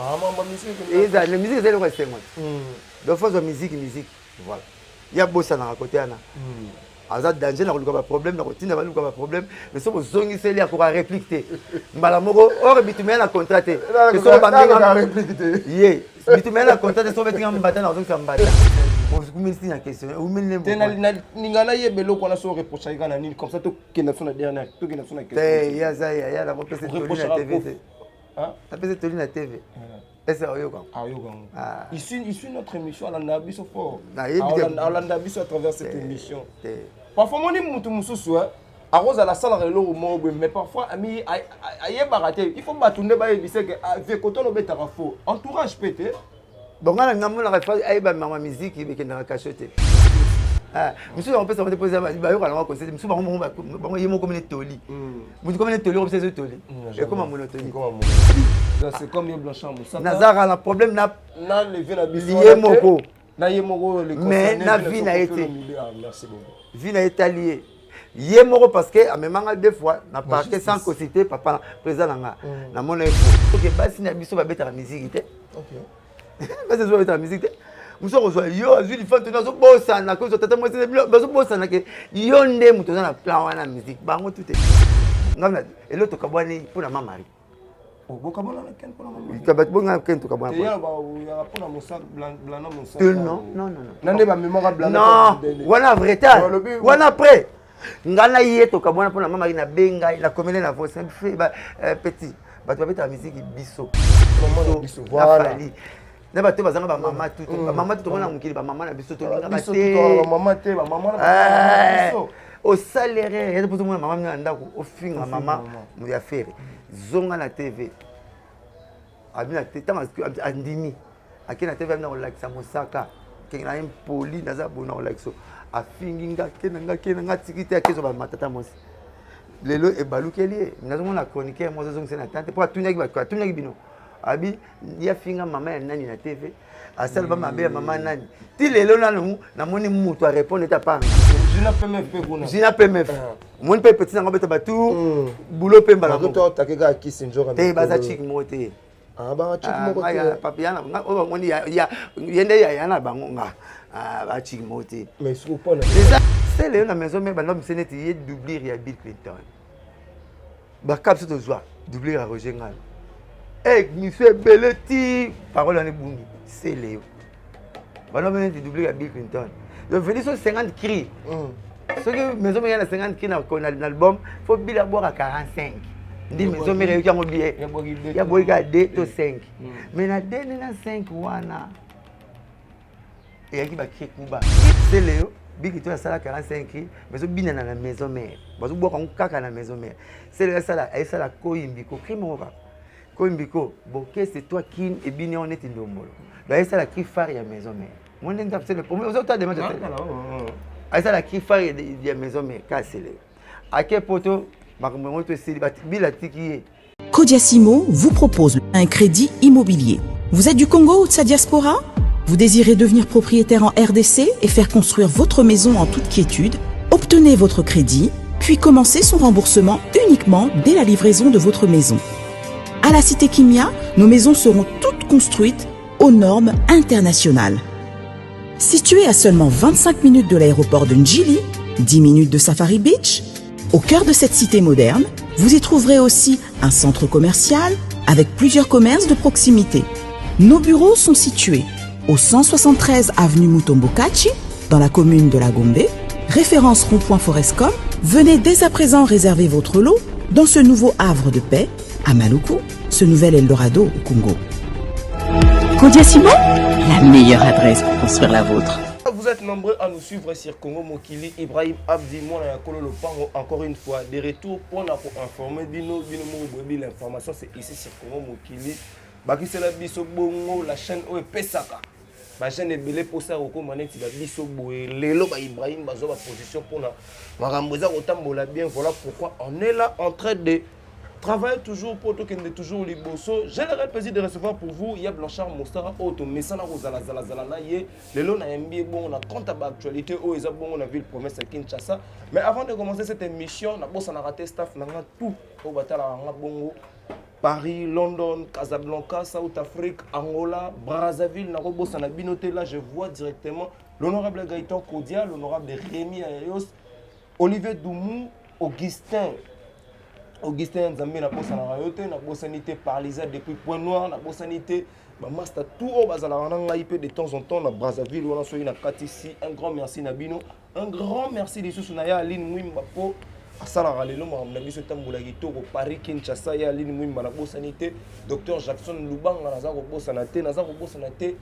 Ah, mama musique. Eza musique, eza eloko esengo. Donc faut azwa musique, musique, voilà. Ya bosanaka kote wana, aza danger na koluka baproblème, na kotinda baluka baproblème, mais soki ozongiseli, akoka réplique te mbala moko. Or bituma ya na contrat te. Soki babenga ye, bituma ya na contrat te. Soki obetinga mbata, na kozongisa mbata. Oumeli na question, oumeli. Ninga nayeba eloko wana, so reprochaki kaka na nini? Comme ça tokenda so na dernière, tokenda so na te. Ye aza ya nakopesa toli na TV te, napesa toli na TV ese oyoka. Ayoka ngo. Il suit notre émission, alanda biso fort, alanda biso à travers cette émission. Parfois moni mutu mosusu akozala, asalaka eloko moko boye, mais parfois ami ayebaka te. Il faut bato nde bayebisa ke vie koto obetaka faux, entourage mpe te. Bon, nga na nga monaka ayeba mama miziki bekendaka kasho te. Mosusu bakopesa bango te mpo bayoka nango conseil. Mosusu bango ye moko mene toli, motu komene toli, okopesa ezo toli, ekoma monotoni. C'est comme ye Blanchard Mosaka. Nazalaka na problème na na levé na biso. Ye moko. Na ye moko. Mais na vie na ye te, vie na ye etali ye, ye moko, parce que amemanga deux fois na parquet sans consulter papa président na nga. Namona ye fo oke. Basi na biso babetaka miziki te, basi biso babetaka miziki te. Mosu akozwa yo, azwi lifante, azobosana kozwa tata mwasi, bazobosana ke yo nde moto oza na plan wana musique. Bango tu te. Ngai elo tokabwani mpo na Mama Marie. Bokabwana? Bonga ken tokabwana. Mpona Non, non, non. Nande bamemaka. Non, wana retard, wana après. Ngai na ye tokabwana mpona Mama Marie. Nabengai, nakomele na voice petit. Bato babetaka misiki, biso na Fally na bato bazanga bamama tu, bamama tu tomona mokili, bamama na biso tolingaka te. Te, osali erreur ya mpo tomona mama minga na ndako, ofinga mama ya Ferre. Zonga na TV abina te. Ntango andimi, ake na TV, abina kolakisa mosaka kenge na ye mpoli, naza boye na kolakisa. Afingi nga, ke na nga, ke na nga, tiki te. Akezwa bamatata mwasi, lelo ebalukeli ye. Nazomona chroniqueur mwasi azongisa na tante mpo atunaki bato, atunaki bino, abi ye afinga mama ya nani na TV, asala ba mabe ya mama nani. Ti lelo nanu namoni moto arépondre ete apanga. Zina PMF mpe kuna. Zina PMF, omoni mpe petit nango beta batu bulo mpe mbala te. Baza chik moko te. Oyo bamoni ye nde yaya na bango, nga bachik moko te. Eza sele yo na maison mare, banda mise neti ye doublure ya Bill Clinton. Baka biso tozwa doublure ya Roger Ngano, e miso ebele ti parole wana ebungi. Sele yo banda neti doublure ya Bill Clinton. Donc veli so 50 cri, soki maison mare ya na 50 cri na album, faut Bill abwaka 45. Ndi maison mare eyoki yango bien, ya boyi kaka 2 to 5, mais na 2 nde na 5 wana eyaki bacri kuba. Sele yo biki to asala 45 cri, bazobinana na maison mare, bazobwaka yango kaka na maison mare. Sele yo asala, ayesala koyimbiko cri moko kaka koyimbiko bokese toi kin ebini yango neti ndombolo. Donc ayesala cri phare ya maison mare. Mo nde nzambe sele ozota dema, ayesala cri phare ya maison mare. Ka sele ake poto, makambo yango to esili, bila tiki ye. Kodiasimo vous propose un crédit immobilier. Vous êtes du Congo ou de sa diaspora? Vous désirez devenir propriétaire en RDC et faire construire votre maison en toute quiétude? Obtenez votre crédit, puis commencez son remboursement uniquement dès la livraison de votre maison. À la Cité Kimia, nos maisons seront toutes construites aux normes internationales. Située à seulement 25 minutes de l'aéroport de Njili, 10 minutes de Safari Beach, au cœur de cette cité moderne, vous y trouverez aussi un centre commercial avec plusieurs commerces de proximité. Nos bureaux sont situés au 173 avenue Mutombo Kachi, dans la commune de la Gombe, référence rond-point Forescom. Venez dès à présent réserver votre lot dans ce nouveau havre de paix à Maluku, ce nouvel Eldorado au Congo. Kodiasimo, la meilleure adresse pour construire la vôtre. Vous êtes nombreux à nous suivre sur Congo Mokili. Ibrahim Abdi, moi, Kolo Lopango, encore une fois, des retours pour nous informer. Bino, bino, mo, l'information, c'est ici sur Congo Mokili. Bakisela biso bongo, la chaîne oyo epesaka bachaîne ebele mposa ya kokóma neti babiso boye. Lelo baibrahim bazwa baposition mpona makambo eza kotambola bien. Voilà pourquoi on est là en train de travailler toujours pour tokende toujours liboso. J'ai le réel plaisir de recevoir pour vous ya Blanchard Mosara, oyo tomesana kozalazalazala na ye. Lelo nayambi ye bongo na compte ya baactualité oyo eza bongo na ville province ya Kinshasa. Mais avant de commencer cette émission, nabosanaka te staff na nga tout oyo batalaka nga bongo. Paris, London, Casablanca, South Africa, Angola, Brazzaville, nakobosana bino te. Là, je vois directement l'honorable Gaëtan Kodia, l'honorable Rémi Ayos, Olivier Doumou, Augustin. Augustin Nzambe, nabosanaka yo te, nabosani te Parlisa depuis Point Noir, nabosani te bamaster tout oyo bazalaka na ngai mpe de temps en temps na Brazzaville wana. Soki na kati si, un grand merci na bino, un grand merci lisusu na ya Aline Mwimba, mpo asalaka lelo makambo na biso etambola kitoko. Paris, Kinshasa, ya Aline Mwimba, nabosani te Docteur Jackson Lubanga, naza kobosana te, naza kobosana te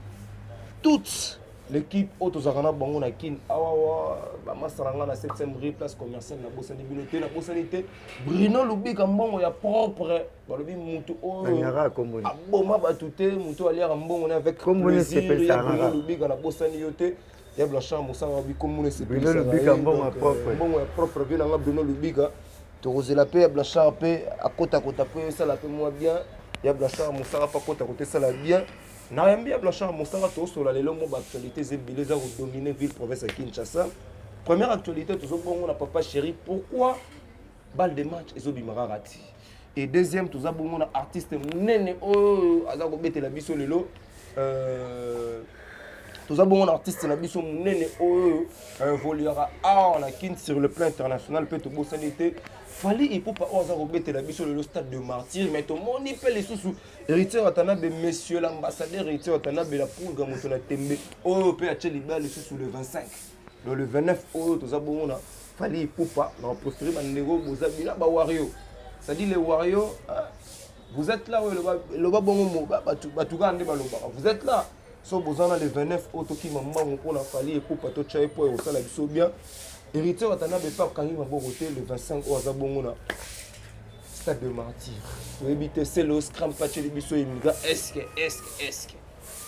toute l'équipe oyo tozalaka na bango na Kine awawa, bamasa na ngai na 7e rue, place commerciale. Nabosani bino te, nabosani te Bruno Lubika, mbongo ya propre. Balobi mutu oyo aboma bato te, mutu oyo aliaka mbongo ne avec plaisir, ya Bruno Lubika, nabosani yo te. Ya Blanchard Mosanga, bikomona. Esepelisa mbongo ya propre vie nanga Bruno Lubika. Tokozela mpe ya Blanchard mpe akotakota mpe esala mpe mwa bien. Ya Blanchard Mosaka mpe akotakota, esala bien. Nayambi ya Blanchard Mosaka, tosola lelo mo baactualité eza ebele, eza kodomine ville province ya Kinshasa. Première actualité, tozobongo na papa chéri, pourquoi balle de match ezobima kaka ti? Et deuxième, toza bongo na artiste monene oyo aza kobetela biso lelo. Toza bongo na artiste na biso monene oyo évoluera awa na Kine sur le plan international mpe tobosani te Fally Ipupa oyo aza kobetela biso lelo Stade de Martyr. Mais tomoni mpe lisusu Héritier Watanabe, monsieur l'ambassadeur Héritier Watanabe, la poudre, moto na tembe, oyo mpe atie libaya lisusu le 25. Donc le 29 oyo, toza bongo na Fally Ipupa. Na préféré bandeko boza bina bawario, c'est-à-dire les warriors, vous êtes là. Oyo eloba bongo bato kaka nde balobaka, vous êtes là. So boza na le 29 oyo, tokima mbango mpona Fally Ipupa, totya ye mpo ekosala biso bien. Héritier Watanabe mpe akangi maboko te. Le 25 oyo, aza bongo na Stade de Martyr. Toyebi te selo scram patieli biso immigrant eske eske eske.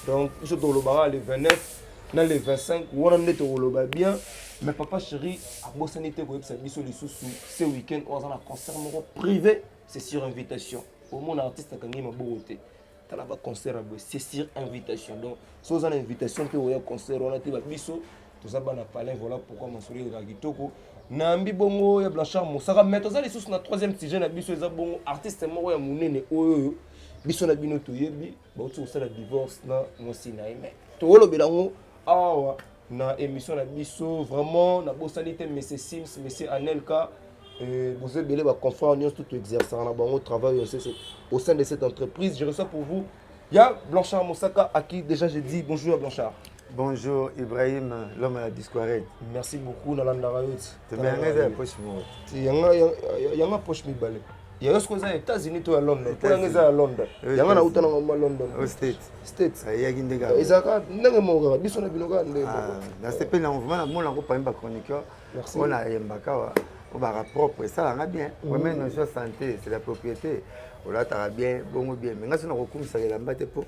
Donc biso tolobaka le 29 na le 25 wana nde tokoloba bien. Mais papa chéri abosani te koyebisa biso lisusu, ce week-end oyo aza na concert moko privé, c'est sur invitation. Omona artiste akangi maboko te. Tala baconcert ya boye, c'est sur invitation. Donc so oza na invitation mpe oya concert wana te, babiso toza bana palin. Voilà pourquoi masolo ezalaka kitoko. Nayambi bongo ya Blanchard Mosaka. Mais toza lisusu na troisième sujet na biso, eza bongo artiste moko ya monene oyo biso na bino toyebi, bauti kosala divorce na mwasi na ye. Mais tokolobela yango awa na émission na biso. Vraiment nabosani te monsieur Sims, monsieur Anelka, bozo ebele, baconfrère nyonso tout toexercera na bango travail au sein de cette entreprise. Je reçois pour vous ya Blanchard Mosaka, à qui déjà je dis bonjour, ya Blanchard. Bonjour Ibrahim, l'homme à la disquarette. Merci beaucoup, nalandaka yo. Ti yanga eza ya poche moko. Yanga poche mibale. Yango soki eza ya États-Unis to ya London, mpo yanga eza ya London. Yanga nauta nango ma London. State. State. Ayaki ndenge ezalaka ndenge moko kaka, biso na bino kaka ndenge moko. Nasepeli nango vraiment, namona yango parmi bachroniqueur oyo nayembaka wa oyo baka propre, esalanga bien. Première notion, santé, c'est la propriété. Olataka bien, bongo bien. Mais nga so nakokumisaka elamba te, mpo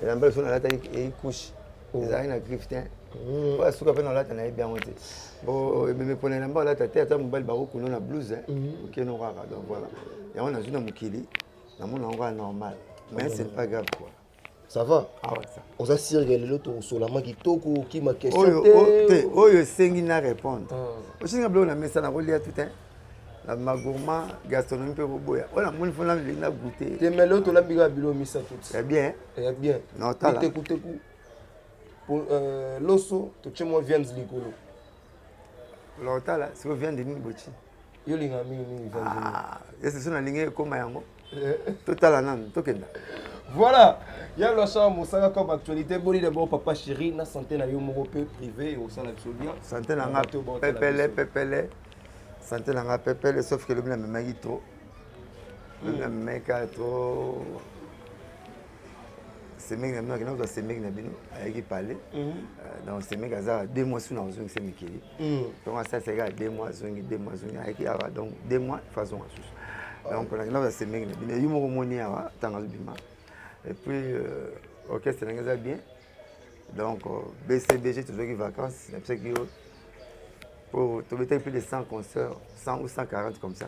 elamba so nalataki ei couche ezalaki na griffe te, oyo asuka mpe nalata, nayebi yango te. Bo ememe mpona elamba olata te, ata mobali bakokuna na blouse, okeno kaka. Donc voilà, yango nazwi na mokili, namona yango kaka normal, mais c'est pas grave quoi. Ça va? Ah ouais, ça. Oza sûr que lelo tokosolama kitoko, okima question? Oyo te. Te, oyo esengi na répondre. Osenga biloko na mesa, nakolia tout na magourmand gastronomie mpe koboya oyo namoni fo nalingi na goûter. Te, mais lelo tolambi kaka bilo misato ti. Ya bien. Ya bien. Na otala. Bitekuteku, loso, totie mwa viande likolo. Na otala siko viande nini boti. Yo olingaka mingimingi viande nini? Ah, ese so nalingi ekóma yango, totala nanu, tokenda. Voilà, ya Blanchard Mosaka, comme actualité boni d'abord, papa chéri, na santé na yo moko mpe privé, osala biso bien? Santé na nga pepele pepele, santé na nga pepele, sauf que lobi namemaki trop, lobi namemaki kaka trop semeki na bino. Akenda kozwa semeki na bino, ayaki pale. Donc semeki aza 2 mois su na kozongisa mikili. Donc asalisaki kaka 2 mois, azongi 2 mois, azongi, ayaki awa. Donc 2 mois faut azonga susu. Donc nakenda kozwa semeki na bino, eyi moko moni awa ntango azobima. Et puis orchestre na nga eza bien. Donc BCBG, tozwaki vacances, nabisaki yo po tobetaki plus de 100 concerts, 100 ou 140 comme ça.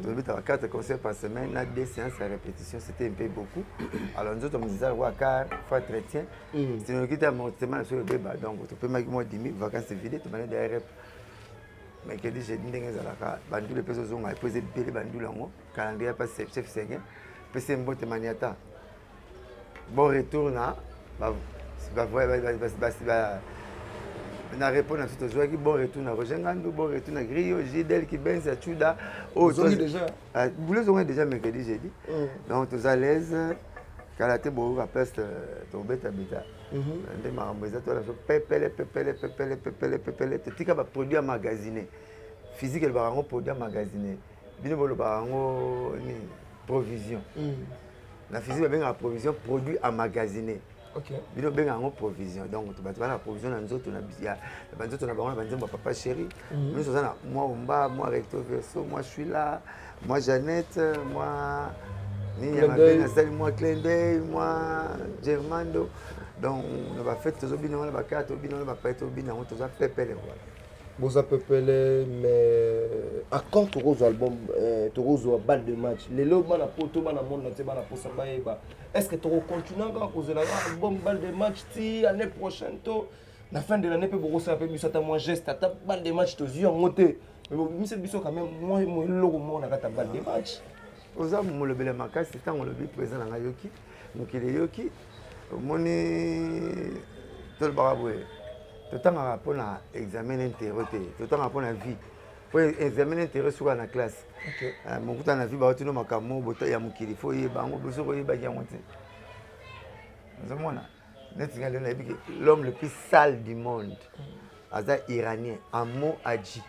Tobetaka 4 concerts par semaine na deux séances ya répétition, c'était un peu beaucoup. Alors nzoto mozisa lokola car faut entretien, sinoki te amortissement na biso ebeba. Donc topemaki mwa dimi, vacances vide, tobandi derrière rep mercredi, jeudi, ndenge ezalaka. Bandula mpe ezozonga epo eza ebele, bandula yango calendrier pa chef Seguin. Pesi mbote maniata. Bon retour na ba ba ba na repos na biso tozwaki bon retour na Roger Ngandu, bon retour na Grio, Gidel Kibenza, Chuda. Oh, ozongi déjà. Ah, boulot ezongi déjà mercredi jeudi. Donc toza à l'aise. Kala te boyoka place tobeta beta. Nde makambo eza tola so pepele pepele pepele pepele pepele totika ba produit ya magasiner. Physique elobaka yango produit ya magasiner. Bino bolobaka yango nini provision. Na physique babengaka provision produit à magasiner. Bino bengaka yango provision. Donc bato bana provision na nzoto na ya banzoto na bango na banzembo ya papa chéri. Nyonso oza na moi Omba, moi recto verso, moi je suis là, moi Jeannette, moi nini ya mabe nasali, moi clin d'œil, moi Germando. Donc na bafete tozobina wana, bakaya tobina wana, bapaye tobina yango, toza pepele voilà. Boza pepele, mais à quand tokozwa album, tokozwa balle de match? Lelo bana poto, bana monde entier, bana posa bayeba, est ce que tokocontinue kaka kozela kaka album balle de match ti année prochaine to na fin de l'année mpe bokosala mpe biso ata mwa geste, ata balle de match tozwi yango te, mais bobimisa biso quand même mwa eloko moko na kati ya balle de match? Oza molobela makasi. Ntango olobi président na ngai yoki mokili eyoki, omoni tolobaka boye, totangaka mpona examen intérêt te, totangaka mpona vie, po examen intérêt suka na classe. Mokuta na vie baotino makambo ya mokili, fo oyeba yango, biso koyebaki yango te. Ozomona neti ngai lelo nayebi ke l'homme le plus sale du monde aza iranien, Amo Aji.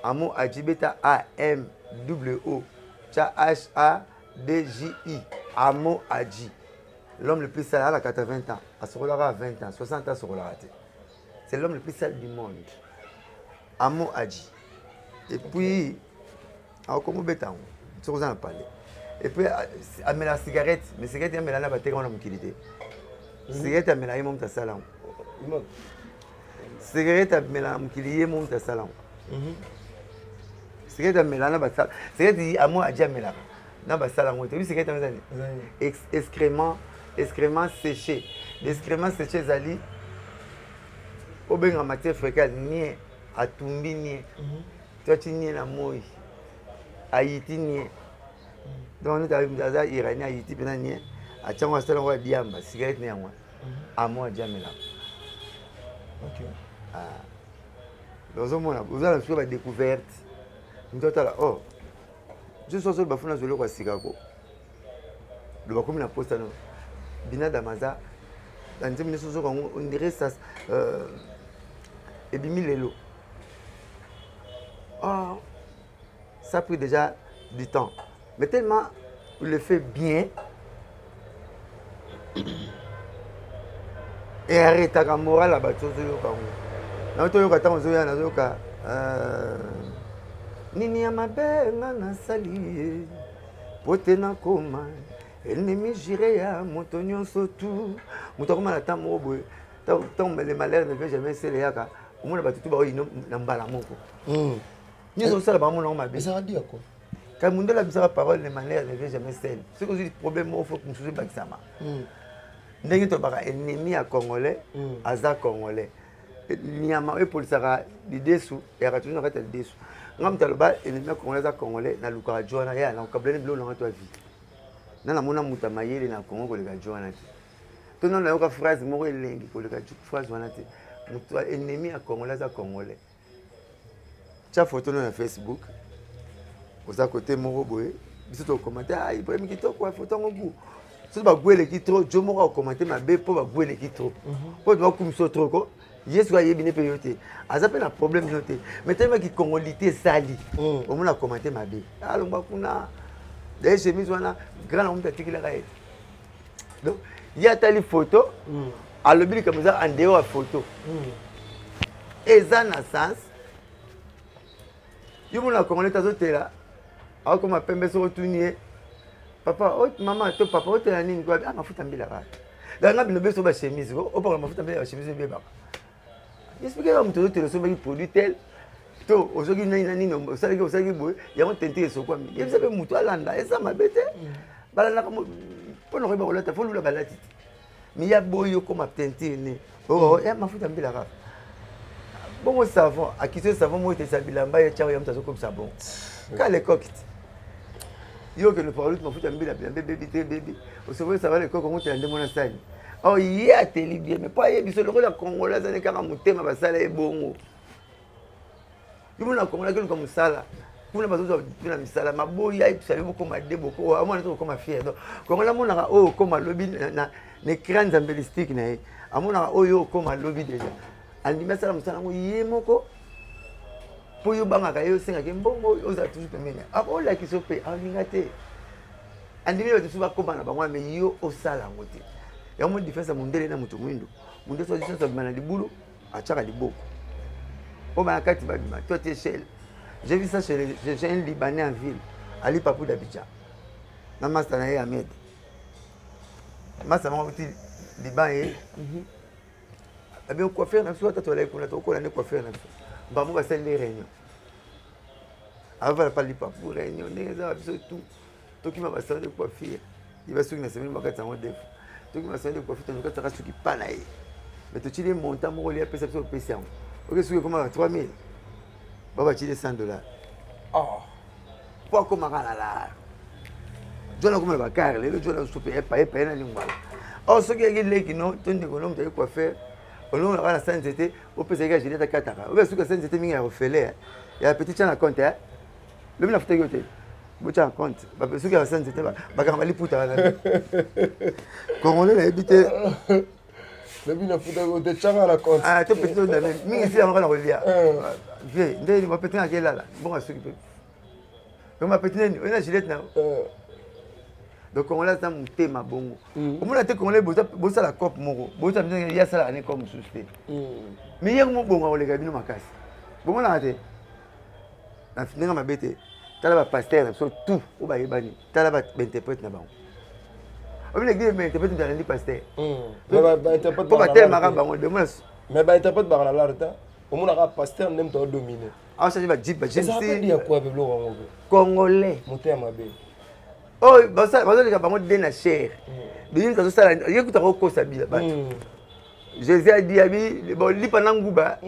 Amo Aji, beta A M W O tya H A D J I, Amo Aji, l'homme le plus sale. Ala 80 ans asokolaka, 20 ans, 60 ans asokolaka te. C'est l'homme le plus sale du monde, Amo Aji. Et puis akomi obeta yango soki oza na palais. Et puis amela cigarette, mais cigarette amela na bateka wana mokili te. Cigarette amela, ye mo moto asala yango. Cigarette amela na mokili, ye mo moto asala yango. Cigarette amela na basala, cigarette Amo Aji amelaka na basala yango te. Oyebi cigarette yango ezali excrément, excrément séché. Excrément séché ezali obenga matière fécale, nie atumbi nie, toati nie na moi, ayiti nie. Donc neti aza iranien, ayiti mpena nie, atiango, asala yango ya diamba, cigarette ne yango Amo Aji amelaka. Ozomona oza na sikoyo badécouverte, moto atala, oh, nyonso azoloba funa azwa eloko ya sika ko loba komi na posta no binadam aza banzembo nyonso ozoka yango, on dirait ça ebimi lelo. Oh, ça a pris déjà du temps, mais tellement il le fait bien et arrêtaka moral ya bato. Ozoyoka yango na toyoka ntango ozoya, nazoyoka nini ya mabe nga nasali ye po te nakoma ennemi juré ya moto nyonso tu. Moto akoma na ntango moko boye, ntango le malheur ne vient jamais seul eyaka, omona bato tu baoyino na mbala moko, nyonso osala bamona yango mabe. Ezalaka quoi? Kasi mondele abisaka parole, le malheur ne vient jamais seul. Soki ozwi problème moko, fo mosusu ebakisama. Ndenge tolobaka, ennemi ya congolais aza congolais. Nyama oyo epolisaka lidesu eyaka toujours na kati ya lidesu. Nga moto aloba ennemi ya congolais aza congolais, nalukaka jo wana ya nakokabulani biloko nanga to ya vie na namona moto ya mayele na Congo koleka jo wana te, to nano nayoka phrase moko elengi koleka phrase wana te. Moto ennemi ya congolais aza congolais. Tia photo no na Facebook, oza kote moko boye, biso tokomante: "Ah, Ibrahim kitoko, photo yango gu." Soki bagu eleki trop, jo moko akomante mabe mpo bagu eleki trop, mpo bakumisa trop ko ye soki ayebi ne mpe yo te, aza mpe na problème no te, mais telemaki congolité esali omona komante mabe, alongwa kuna. D'ailleurs chemise wana grand na moto atikelaka ye, donc ye atali photo, alobi likambo eza en dehors ya photo, eza na sens. Yo mona congolais tazotela, akoma pembe. Soki otuni ye: "Papa, mama to papa, otela nini?" Ah, mafuta mbila kaka. Donc nga bino beso bachemise opakola mafuta mbila, bachemise ebebaka. Explique kaka moto ozotela, osombaki produit tel to ozoki nani na nini, osalaki osalaki boye, yango teinture esokwami. Yebisa mpe moto alanda, eza mabe te. Balandaka mpona koyeba kolata, fo lula balati te. Mi ya boyi okoma teinture ne ya mafuta mbila kaka bongo. Savon akiti, savon moko etesa bilamba, ye tiao ya moto azokomisa bongo ka lekoki te. Yo okende paluti mafuta mbila bilamba ebebi te ebebi. Osokoli savane ekoko ngo tela nde mona sani. Oh ye ateli bien mais po ayebi biso lokola congolais azali kaka motema basala ye bongo. Yo mona congolais akeluka mosala kuna bazozwa mpena misala maboyi ayebisa yo bokoma de boko amona to kokoma fier donc congolais amonaka oyo okoma lobi na écran nzambelistique na ye amonaka oyo okoma lobi déjà andimi asala mosala yango ye moko mpo yo obangaka ye osengaka ye mbongo ozala toujours pembeni akolakisa yo mpe alinga te andimi bato mosusu bakoma na bango wana me yo osala yango te yango mo différence ya mondele na moto moindo mondele soki nyonso abima na libulu atiaka liboko oyo bana kati babima toi te echelle. J'ai vu ça chez, chez un Libanais en ville, Ali Papou d'Abidjan. Na master na ye Ahmed. Master moko ti Liban ye. Abi coiffeur na biso ata tolai kuna tokola nde coiffeur na biso. Bango basali nde réunion. Avala pa lipapu réunion ndenge eza biso tout. Tokima ba salon de coiffure. Ye basuki na semaine bakati yango deux fois. Tokima salon de coiffure tozokataka suki pa na ye. Mais totili ye montant moko lia apesa biso opesi yango. Oke suki ekomaka 3000. Ba batili $100. Oh. Po akomaka na lar. John akoma na bakare lelo John azosope epa epa ye na lingwala. Or soki yaki leki no to ndeko no moto ayaki coiffeur olongolaka na sa nzete opesa ye kaka Juliette akataka obe suka sa nzete mingi ya ofele ya petit tya na compte eh lobi nafutaki yo te botya na compte soki ya sa nzete bakanga baliputa wana congolais nayebi te Lobi na futa ko te changa na compte. Ah to petit to dame mingi si yango na kolia. Vie nde ni petit na kelala bonga soki pe. Donc ma petit nini oyina Juliette na. Donc congolais aza motema bongo. Omona te congolais bosala cope moko bosala bino ye asalaka ne cope mosusu te. Mais ye mobonga koleka bino makasi. Bomonaka te. Na ndenge mabe te. Tala ba pasteur na biso tout oyo bayebani. Tala ba interprète na bango. Obi na église ba interprète moto alandi pasteur. Po batelemaka bango demona. Mais ba interprète bakala lar te. Omonaka pasteur nde moto adomine. Aochange ba jeep ba GMC. Ya quoi biloko yango mpe. Congolais. Motema mabe. Oyo bazoleka bango de na chair. Bino moto azosala ye kuta akokosa bila bato. Jésus a dit abi bon lipa na nguba.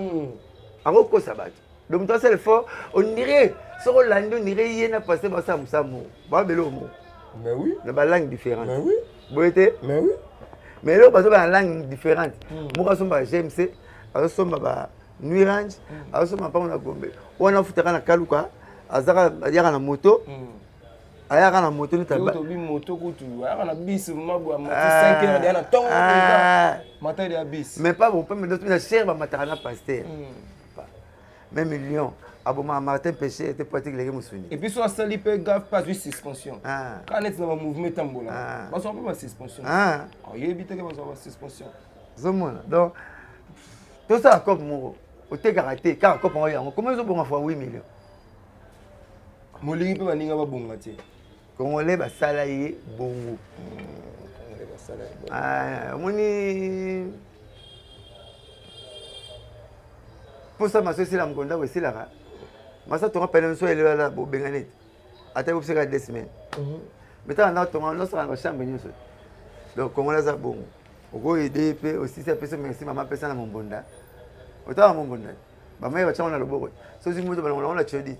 Akokosa bato. Donc moto asala effort on dirait soki olandi on dirait ye na pasteur basala mosala moko babela oyo moko. Mais oui. Na ba langue différente. Mais oui. Boye te? Mais oui. Mais eloko bazoba na langue différente. Moko asomba GMC, azosomba ba Nuit Range, azosomba mpango na Gombe. Wana afutaka na Kaluka, azaka ayaka na moto. Ayaka na moto neti tobi moto kutu ayaka na bis mabwa mati 5 heures ya na tongo mata ya bis. Mais pas bon, mais na cher bamataka na pasteur. Même Lyon abomaka Martin Péché te po atikilaki mosuni. Et puis so asali mpe gaffe mpe azwi suspension. Kaka neti na bamouvement etambola bazwaka mpe basuspension. Oyebi teke bazwaka basuspension. Ozomona donc tosala cope moko otekaka te kaka cope yango yango comment ezobonga fois 8 millions. Molingi mpe baninga babonga te. Congolais basala ye bongo. Congolais basala ye bongo. Omoni posa maso esila mokolo ndako esilaka masa tonga pene mosusu elelala bobengani ete ata bobisaka deux semaines mais tala ndako tonga nosaka na bachambre nyonso donc congolais aza bongo okoyede mpe osisi apesa merci mama apesa na mombonda otala mombonda bamai batyango na loboko soki moto balongola yango na credit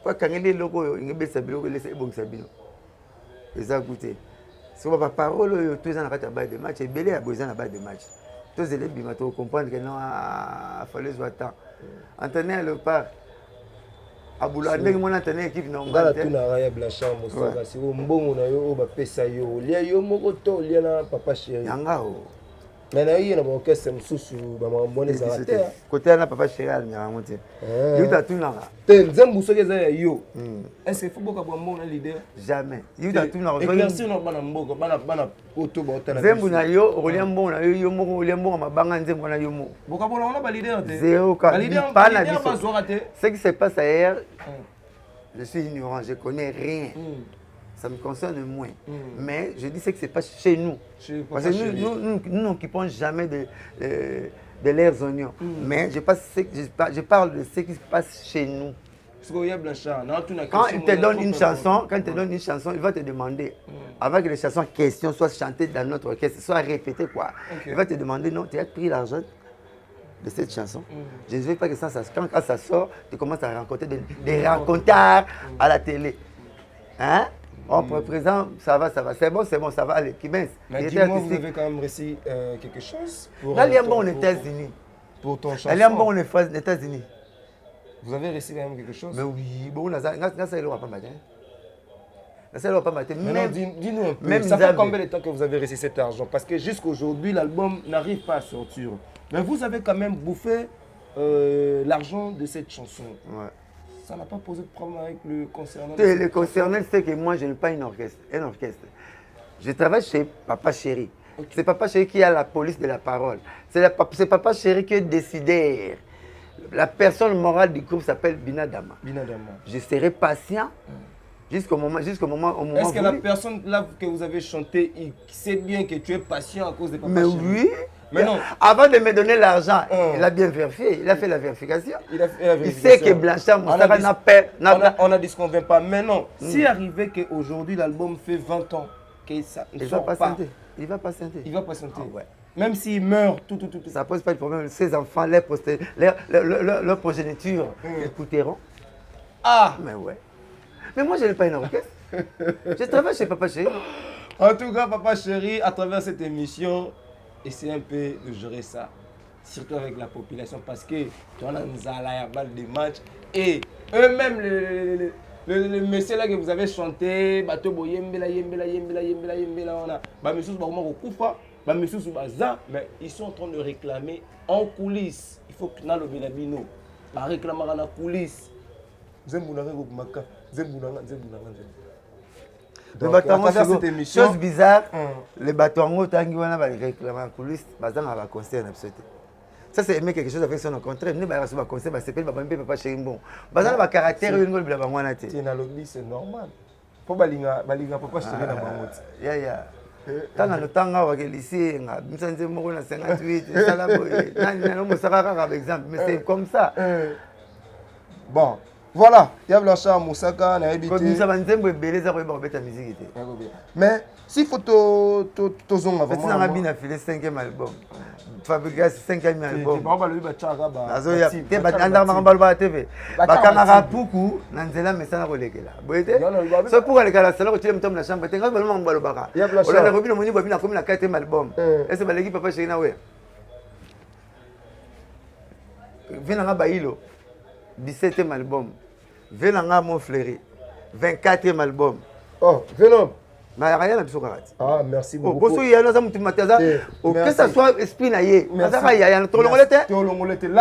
po akangeli eloko oyo engebetisa biloko elesa ebongisa bino eza gu te soko baparole oyo to eza na kati ya balle de match ebele ya boye eza na balle de match tozela ebima tocomprendre ke non fallait ezwa temps entraîneur ya Léopard abula ndenge mona entraîneur équipe normale te natunaka ya Blanchard Mosaka sikoyo mbongo na yo oyo bapesa yo olia yo moko to olia na papa chéri yanga o mais na ye na baorchestre mosusu bamakambo wana ezalaka te kote wana papa chéri alingaka yango te yo tatunaka te nzembo soki eza ya yo est ce que faut boka bwa mbongo na leader? Jamais. Yo tatunaka éclaircir na bana mboka bana bana poto baotala nzembo na yo okolia mbongo na yo yo moko olia mbongo mabanga nzembo wana yo moko bokabola wana ba leader te zéro ka pa na biso bazwaka te. Ce qui se passe ailleurs, je suis ignorant, je connais rien. Ça me concerne moins. Mais je dis ce qui se passe chez nous. Chez Parce que nous, nous, nous, nous n'occupons jamais de leurs oignons. Mais je, passe ce, je, je parle de ce qui se passe chez nous. Quand il te donne une chanson, quand il te donne une chanson, il va te demander, avant que les chansons question soient chantées dans notre orchestre, soient répétées quoi. Il va te demander, non, tu as pris l'argent de cette chanson. Je ne veux pas que ça, ça quand, quand ça sort, tu commences à rencontrer des rencontards à la télé. Hein? Oh, présent, ça va, ça va. C'est bon, c'est bon, ça va. Allez, Kibens. Mais dis-moi, vous avez quand même réussi quelque chose pour. Là, il y a bon aux États-Unis. Pour ton chanson. Il y a bon aux États-Unis. Vous avez réussi quand même quelque chose? Mais oui, bon, on a ça, il pas mal. Ça, il pas mal. Maintenant, dis-nous un peu. Ça fait combien de temps que vous avez reçu cet argent? Parce que jusqu'aujourd'hui, l'album n'arrive pas à sortir. Mais vous avez quand même bouffé l'argent de cette chanson. Ouais. Ça n'a pas posé de problème avec le concernant? Le concernant, c'est que moi, je n'ai pas une orchestre, un orchestre. Je travaille chez Papa Chéri. Okay. C'est Papa Chéri qui a la police de la parole. C'est Papa Chéri qui est décideur. La personne morale du groupe s'appelle Binadama. Binadama. Je serai patient jusqu'au moment, jusqu'au moment, au moment. Est-ce que la personne là que vous avez chanté, il sait bien que tu es patient à cause de Papa Mais Chéri? Oui. Mais non. Avant de me donner l'argent, il a bien vérifié, il a fait la vérification. Il a fait la vérification. Il sait que Blanchard Moussaka n'a pas. On a dit ce qu'on ne vient pas. Mais non, si arrivait qu'aujourd'hui l'album fait 20 ans, que ça ne sort pas. Il va patienter. Il va patienter. Ah ouais. Même s'il meurt, tout. Ça ne pose pas de problème. Ses enfants, leur progéniture, écouteront. Ah! Mais ouais. Mais moi, je n'ai pas une orchestre. Je travaille chez Papa Chéri. En tout cas, Papa Chéri, à travers cette émission, essayez un peu de gérer ça. Surtout avec la population, parce que tu en as une balle des matchs. Et eux-mêmes, le monsieur là que vous avez chanté, bateau yembela, yembela, yembela, yembela, yembela, on a. Bah, monsieur, mais ils sont en train de réclamer en coulisses. Il faut que nous bino. Bah, réclamer en coulisses. Donc, à travers cette émission, chose bizarre, les bateaux en tangi wana ba réclamer en coulisses, bazanga ba conseil na biso te. Ça c'est aimer quelque chose avec son contraire, ne ba ba conseil ba sepel ba mpe papa chéri bon. Bazanga ba caractère oyo ngol bila bango wana te. Ti na lobi c'est normal. Faut balinga balinga papa chéri na bango te. Ya ya. Tanga no tanga wa ke lycée nga misa nze moko na 58 sala boye. Nani na mosaka kaka par exemple, mais c'est comme ça. Bon. Voilà, il y a Blanchard Moussaka, na habité. Comme ça, nzembo ebele za koyeba kobeta musique te. Mais si faut to to zonga vraiment. Petit na bina filé 5e album. Fabrigas 5e album. Ba ba lobi ba tchaka ba. Nazoya te ba ndanga makambo ba TV. Ba kangaka puku na nzela mesana kolekela. Boyete. So pour alekala sala ko tile mutu na chambre te nga ba makambo balobaka. Ola na bino moni ba bina komi na 4e album. Est-ce ba leki papa chéri na we. Vena nga bailo 17e album. Venanga Montfleury, 24e album. Oh, Venom. Mais rien n'a pas. Ah, merci beaucoup. Bosso, il y a que ça soit esprit naïe. Là,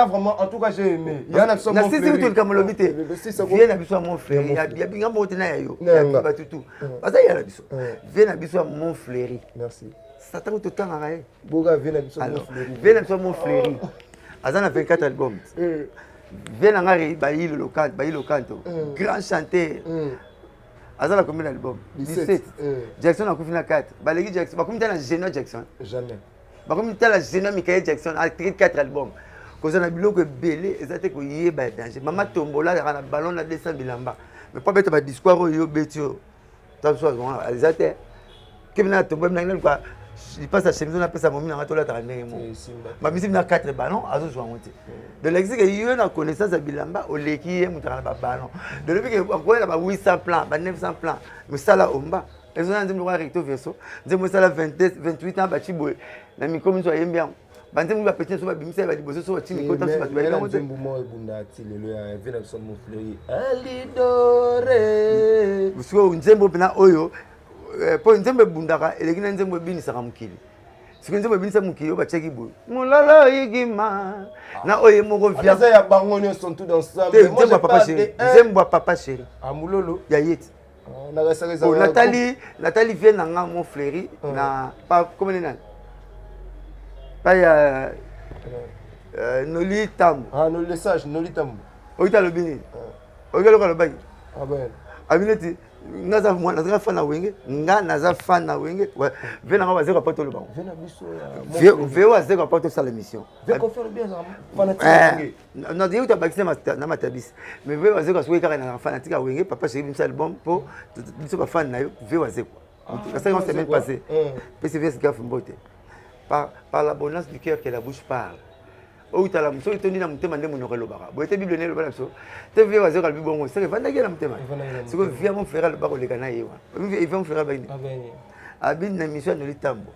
vraiment, en tout cas, j'ai aimé. Il y en a qui sont Viens à Montfleury. Il y a bien Il y a Montfleury. Merci. Satan, tout le temps, Boga, viens à Montfleury. Viens à Montfleury. Azana 24 albums. Viens à Locanto, grand chanteur. Azana combien d'albums? 17. Jackson a combien 4. Balegi Jackson, combien de Genoa Jackson? Jamais. Combien de Genoa Michael Jackson a 4 albums. Quand on a biloko belé, ils ont été ba danger. Maman tombola, elle a ballon à 200 bilamba. Mais pas bête ba discours yo betio. Tant soit ils ont été. Kevin a tombé quoi. Il passe à chemise, on appelle ça mon ami, on a Ma musique a 4 ballons, à zo monter. De l'exil que il y a une connaissance à Bilamba, au leki, il y a un ballon. De le que on a 800 plans, 900 plans, mais ça là omba. Ils ont dit recto verso. Ils ont ça là 28 ans ba chiboy. Na mi comme so yembia. Ba nzembo ba petit so ba bimisa ba liboso so ba tini kota so ba ba yango te. Nzembo mo ebunda ti lelo ya vena biso mo fleuri. Alidore. So nzembo pena oyo po nzembo ebundaka eleki na nzembo ebinisaka mokili. Soki nzembo ebinisa mokili oyo batiaki boye molala oyikima na oyo ye moko via ya bango nyonso tout ensemble. Nzembo ya papa chéri, nzembo ya papa chéri. Amulolo ya yeti. Nathalie, Nathalie vient na mon fleuri na pas comment nani? Pas ya Noli Tambo. Ah Noli le sage, Noli Tambo. Oyita lobini. Oyita loka lobaki. Ah ben. Abineti naza moi naza fan na wenge, nga naza fan na wenge. Ve na nga bazeko pa to lobango. Ve na biso ya ve wa zeko pa to sala mission. Ve ko faire bien fanatique wenge. Non, dit uta bakisa na matabis. Mais ve wa zeko soki kaka na fanatique ya wenge, papa chéri bimisa album po biso ba fan na yo ve wa zeko. La semaine passée, PCVS gaffe mbote. Par l'abondance du cœur que la bouche parle. Outala soki tondi na motema nde monoko elobaka. Boye te Bible ne eloba na biso. Te vie wazoka lobi bongo, seke evandaki ye na motema. Sikoyo vie mon frère aloba koleka na ye wana. Vie mon frère abaki nini? Abi na mission ya Noli Tambo.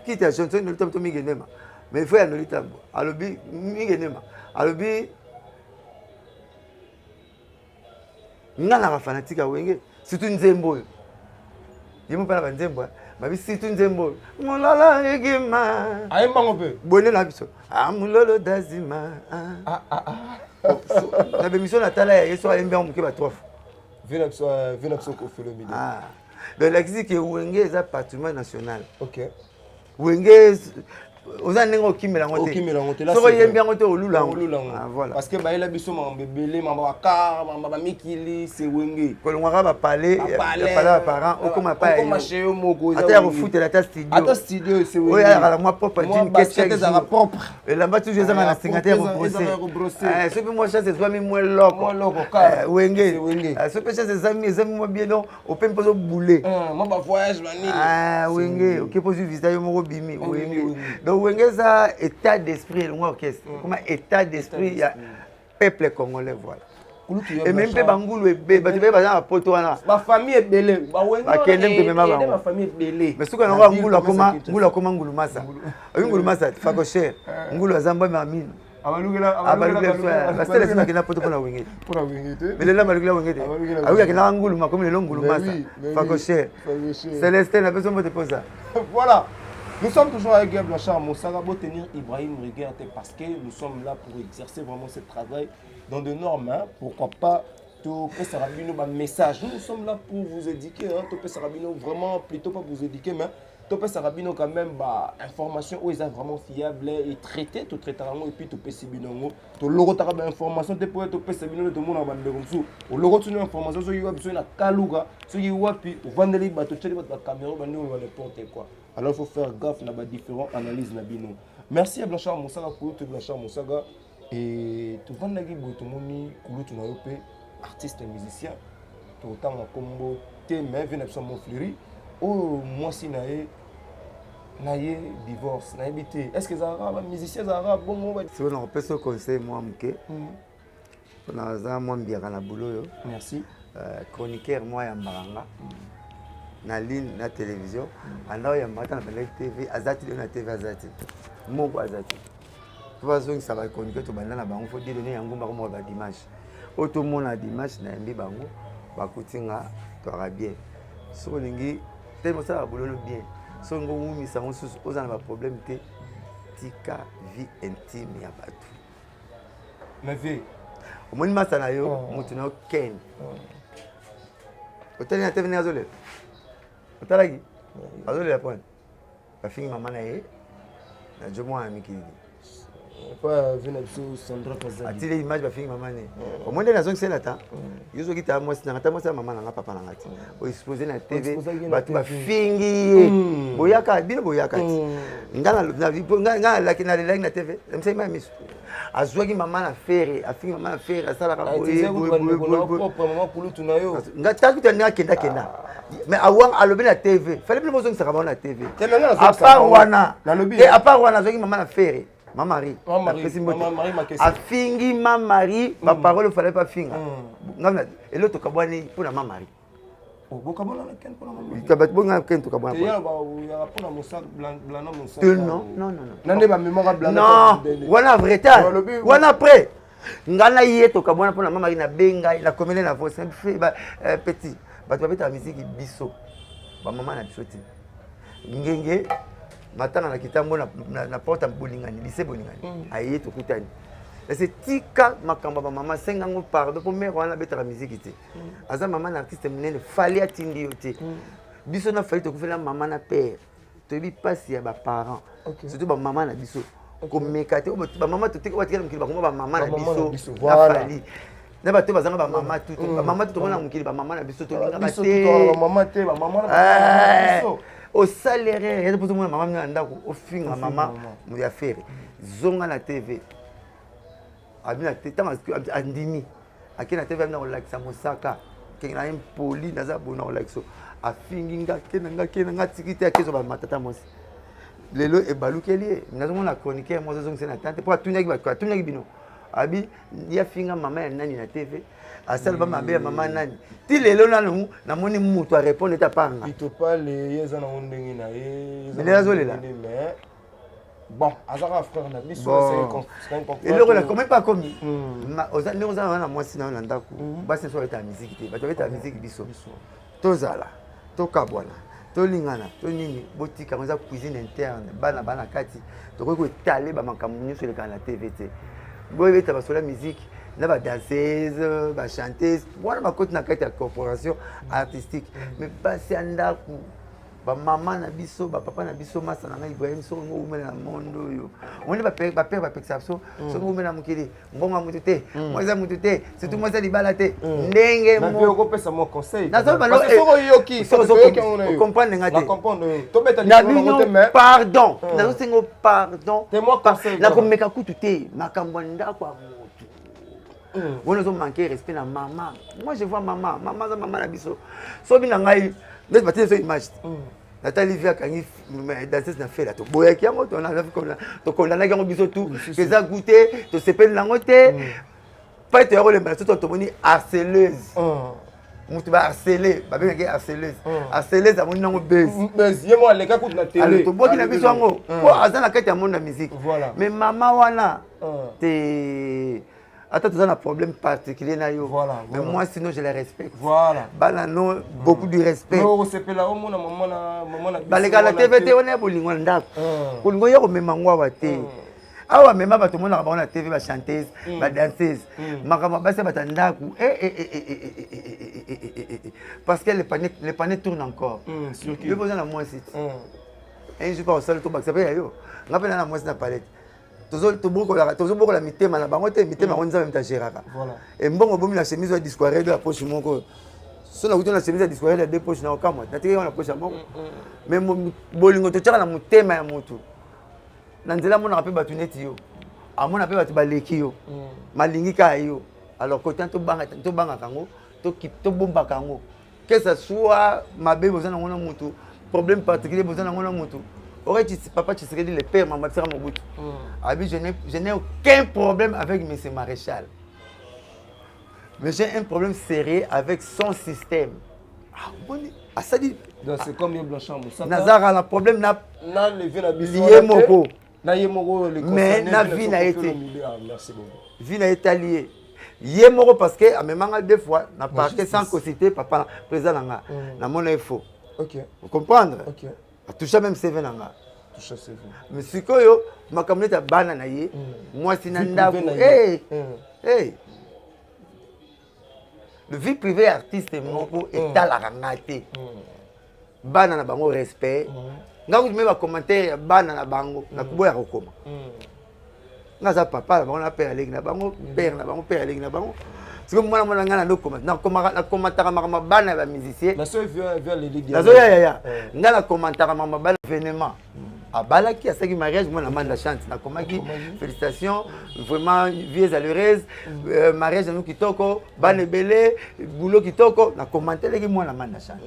Kita ya soki Noli Tambo to Mingi Nema. Mais il faut ya Noli Tambo. Alobi Mingi Nema. Alobi nga naka fanatique ya wenge surtout nzembo oyo ye moko na banzembo eh. babi surtout nzembo oyo molala ekima ayembango mpe bone na biso amulolo ah, dazima ah. Ah, na bemission natala ya ye so ayembi yango moke ba trois fois vie na biso euh, vie na biso Koffi Olomide donc elakisi ke wenge eza patrimoine national okay. Wenge oza ndenge okimela yango te soki oyembi yango te olula yango ah, voilà. Parce que bayela biso makambo ebele makambo bakar makambo bamikili se wenge kolongwaka bapale ya pale ya parent okoma pa chez yo moko ata ya kofutela ata studio ata studio se wenge oyo ayaka na mwa propre jean question ezalaka propre elamba toujours ezanga na singa te ya kobrose eh, soki mwa chance ezwami mwa eloko eh, wenge eh, soki mpe chance ezami ezami mwa bien donc opemi mpo ozobule eh, mwa bavoyage banini ah, wenge oke mpo ozwi visa yo moko obimi wenge donc wenge eza état d'esprit elongwa orchestre mm. koma état d'esprit ya peuple congolais voilà ememi mpe bangulu ebele bato ebele baza na poto wana bafamille ebele bakende mpe mema bango mais suka nango ngulu akoma ngulu akoma ngulu masa oyi ngulu masa facocher eh. ngulu aza mbwa mamino basele soki akenda poto mpona wenge mais lelo abalukela wenge te ayoki akendaka ngulu makomi lelo ngulu masa facocher celestin napesi mbote mposa voilà Nous sommes toujours avec Gab Blanchard Moussaka pour tenir Ibrahim rigueur parce que nous sommes là pour exercer vraiment ce travail dans de normes. Hein? Pourquoi pas topesaka bino bamessage. Nous, nous sommes là pour vous éduquer. Hein? Topesaka bino vraiment, plutôt pas vous éduquer, mais topesaka bino quand même ba information oyo eza vraiment fiable et traité. Totraitaka yango et puis topesi bino yango. Tolokotaka ba information te mpo topesa bino nde tomonaka bandeko mosusu. Olokoti no information soki wapi, soki na kaluka, soki wapi, ovandeli bato, otyeli bato bacaméra, bandi oloba n'importe quoi. Alors il faut faire gaffe na ba différents analyses na bino. Merci à Blanchard Mosaka, kulutu Blanchard Mosaka. Et tovandaki boye tomoni kulutu na yo mpe artiste musicien, totanga kombo te mais vie na biso Montfleury oyo mwasi na ye na ye divorce nayebi te est ce que ezalaka ba musicien ezalaka bongo? Sikoyo nakopesa conseil mwa moke mpona aza mwa mbiaka na bulo oyo. Merci. Chroniqueur mwa yambaka nga na ligne na télévision anda oyambaka ata na bandaki tv aza ti lelo na tv aza te moko aza te po bazongisa bachroniqueur tobanda na bango fo didone yango bakomaka ba dimanche oyo tomona dimanche nayambi bango bakuti nga toaka bien. Soki olingi te mosalaka bololo bien, soki olingi owumisa yango susu oza na baproblème te, tika vie intime ya bato. Mais vie omoni masa na yo motu na yo ken otali na tv ndenge azolela, otalaki azolela point bafingi mama na ye na jo mwana mikili. Atili image bafingi mama ne omoni nde nazongisela ta yo soki ta mwasi nanga ta mwasi ya mama nanga papa nanga ti oexpose na tv bato bafingi ye boyaka bino boyaka ti nga nalelaki na tv namisaki ma miso azwaki mama na fere afingi mama na fere asalaka boye nga takuta ndenge akenda kenda mais awang alobi na tv fale bino bozongisaka bango na tv apart wana apart wana azwaki mama na fere ma Marie napesi mbote afingi ma Marie baparole fallait pas finga nga eloko tokabwani mpona ma Marie. Bonga ken tokabwana non non non non wana retard wana après nga na ye tokabwana mpona ma Marie nabengai nakomele na voice petit bato babetaka miziki biso bamama na biso te ngenge matanga na kitambo na porte ya bolingani lycée bolingani aye tokutani ese tika makambo ya bamama sengango pardon mpo mare wana abetaka miziki te aza mama na artiste monene fali atindi yo te biso na fali tokufela mama na père toyebi mpasi ya baparent surtout bamama na biso komeka te bamama totika batikala mokili bakoma bamama na biso na fali na bato bazanga bamama tu bamama tu tomona mokili bamama na biso tolingaka te osali erreur ya mpo tomona mama minga na ndako ofinga mama ya fere zonga na tv abina te ntango andimi ake na tv abina kolakisa mosaka kenge na ye mpoli naza boye na kolakisa afingi nga ke na nga ke na nga tiki te akezwa bamatata mwasi. Lelo ebalukeli ye, nazomona chroniqueur moko azongisa na tante mpo atunaki bato, atunaki bino abi ya finga mama ya nani na TV, asala ba mabe ya mama nani. Ti lelo nanu namoni moto arépondre ete apanga. Pitopale ye eza nango ndenge na ye. Lelo azolela. Mais bon, azaka frère na biso. Eloko na komi pa komi ndenge oza na mwasi na yo na ndako, basi nyonso babetaka miziki te, bato babetaka miziki biso tozala tokabwana, tolingana to nini, botika yango, eza cuisine interne. Bana bana kati, tokoki koetale bamakambo nyonso elekaka na TV te. Boyebeta basola musique na badanseuse, bachanteuse wana bakoti na kati ya corporation artistique, mais basi ya ndako, bamama na biso, bapapa na biso, masa na ngai Ibrahim, soki ngo umela na monde oyo, omoni bapère bapekisa biso, soki umela mokili, mbongo ya mutu te, mwasi ya mutu te, surtout mwasi ya libala te. Ndenge okopesa mwa conseil? Comprendre nga te na bino, pardon, nazosenga pardon, nakomeka kutu te makambo ya ndako ya motu wana. Ozomanke respect na mama. Moi, je vois mama, mama aza mama na biso. Sobi na ngai neti batili biso image te, natali vi akangi danseuse na fela, toboyaki yango, tokondanaki yango biso tu, eza gu te, tosepeli nango te. Pai toya kolemba na so, tomoni harceleuse, moto baharcele, babengaki harceleuse. Harceleuse amoni nango buzz. Ye mo aleka kutu na télé. Toboki na biso yango po aza na kati ya monde ya musique. Mais mama wana te, ata toza na problème particulier na yo, mais moi sinon je les respecte. Bana no, beaucoup du respect. Baleka na TV te, wana ya bolingo na ndako, kolingo ya komema ngo awa te. Awa mema bato omonaka bango na TV, bachanteuse, badanseuse, makambo basi ya bato ya ndako, parce que le panier tourne encore. Yo mpo oza na mwasi te, un jour pa kosala, tobakisa mpe ya yo. Nga mpe na mwasi na palette, tozobokola mitema na bango te, mitema yango Nzambe moto agéraka. Embongo obomi na chemise ya disquare ya poche moko, so nakuti na chemise ya disquare ya deux poche na okamwa, natikaki yango na poche ya moko. Mais bolingo totyaka na motema ya motu na nzela, amonaka mpe bato neti yo, amona mpe bato baleki yo, malingi kaka yo. Alors kotan tobangaka yango, tobombaka yango, que ça soit mabe boza nango na motu, problème particulier boza nango na motu. Aurait papa Tshisekedi le père, Mama Tsira Mobutu. Abi, je n'ai aucun problème avec M. Maréchal. Mais j'ai un problème sérieux avec son système. Ah, bon, asali. Donc c'est comme Blanchard Moussaka. Nazara na problème na na levé na biso. Ye moko. Na ye moko. Mais na vie na été. Ah, merci beaucoup. Vie na etali ye. Ye moko parce que amemanga deux fois na parquet sans citer papa président nanga. Na mona il faut. Vous comprendre? OK. Atoucha même CV na nga. Toucha CV. Mais sikoyo makambo neti ya bana na ye, mwasi na ndako, hey, vie privée ya artiste moko etalaka nga te. Bana na bango, respect. Nga kutu me bacommentaire ya bana na bango nakoboyaka kokoma. Nga aza papa na bango, na père aleki na bango, père na bango, père aleki na bango. Sikoyo mwana mwana ngai nandokoma, nakomataka makambo bana ya bamusicien, nazoya yaya ngai nakomantaka makambo bana. Événement abalaki, asalaki mariage, mwana Manda Chante, nakomaki: "Félicitation, vraiment vie ezali heureuse, mariage nanu kitoko, bana ebele, boulot kitoko." Nakomantelaki mwana Manda Chante,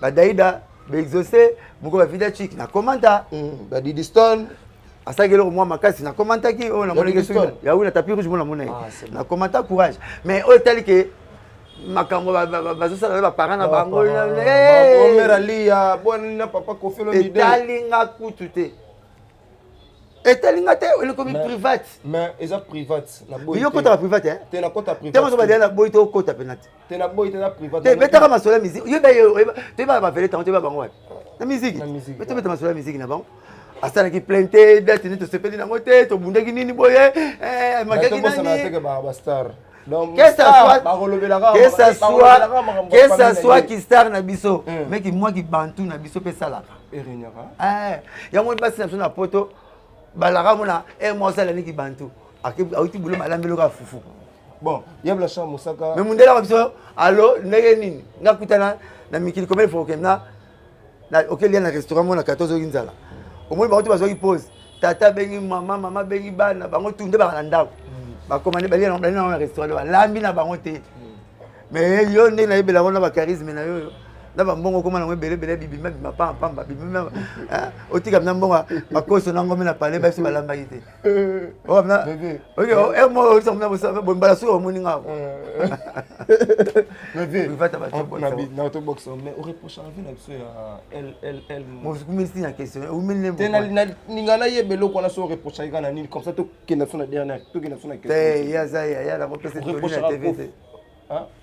badaida baexaucé moko, bavida chik, nakomanta. Badidi Stone. Asalaki eloko mwa makasi, nakomantaki oyo namonaki soki yawi na tapis rouge, mo namona ye, nakomanta courage. Mais oyo etali ke makambo bazosala na baparent na bango, etali nga kutu te, etali nga te, elekomi private. Mais eza private. Yo kotaka private? Te, nakota. Te, moso balia na boyi te, okota pena te. Te, na boyi te, eza private. Te, betaka masolo ya musique. Toyebaka bavele tango, toyeba bango wapi? Na musique. Me tobeta masolo ya musique na bango. Asalaki plainte date nini, tosepeli nango te, tobundaki nini boye, makaki nani. Que ça soit ki star na biso, meki mwa ki bantu na biso mpe esalaka yango. Basi na biso na poto balaka mona e mwa osala niki bantu, auti bulo, malambi eloko fufu. Bon, ya Blanchard Mosaka. Mais mundele wa biso alo ndenge nini? Nga kutana na mikili, combien de fois okende na okelia na restaurant mona 14, oki nzala, omoni bango te, bazwaki pause, tata abengi mama, mama abengi bana, bango tu nde baka na ndako, bakomande, balia nango na restaurant, balambi na bango te. Mais yo ndenge nayebela ngo na bacharisme na yo oyo. Na bambongo okoma nango ebele ebele, bibima bima pamba pamba, bibima otika na mbongo makoso na ngombe na palais, basi balambaki te. Mbala suka omoni nga. Mokumisi na question ninga nayeba eloko wana so oreprochaki kaka na nini, comme ça tokenda biso na dernière, tokenda biso na question te. Ye aza yaya, nakopesa toli na TV te,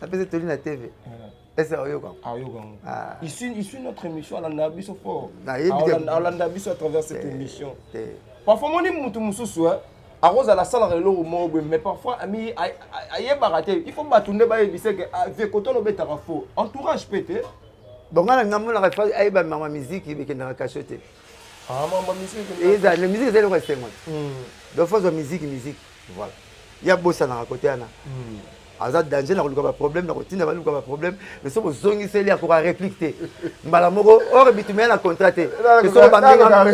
napesa toli na TV ese oyoka. Ayoka yango. Il suit notre émission, alanda biso fort, alanda biso à travers cette émission. Parfois moni mutu mosusu akozala asalaka eloko moko boye, mais parfois ami ayebaka te. Il faut bato nde bayebisa ke vie koto obetaka faux, entourage mpe te. Bon, nga na ngamonaka ayeba mama musique ekendaka kasho te. Eza musique, eza eloko esengo te. Donc faut ozwa musique, musique, voilà. Ya bosanaka kote wana aza danger na koluka baproblème, na kotinda baluka baproblème, mais soki ozongiseli akoka réplique te mbala moko. Or bitumba ya na contrat te. Soki bambenga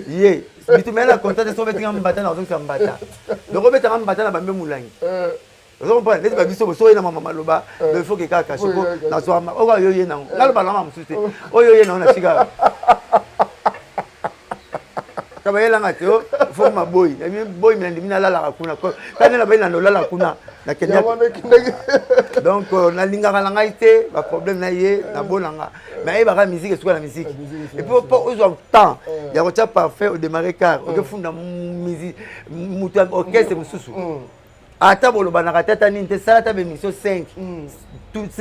ye bitumba ya na contrat te, soki obetinga mbata na kozongisa mbata, donc obetanga mbata na bambe molangi, ozo comprendre neti babiso bo soki na mama maloba. Donc il faut ke kaka kashe po nazwa oyo yo ye nango, naloba nanga mosusu te, oyo ye nango nasika kaba yelanga te. O fo maboyi boyi mina ndimi nalalaka kuna kani na bayi na nolala kuna nakende. Donc nalingaka na ngai te baproblème na ye nabonanga, mais ayebaka musique esuka na musique. Et puis mpo ozwa temps ya kotia parfait, odémarre car okefunda moto ya orchestre mosusu, ata bolobanaka te, ata nini te, sala ata bémission 5,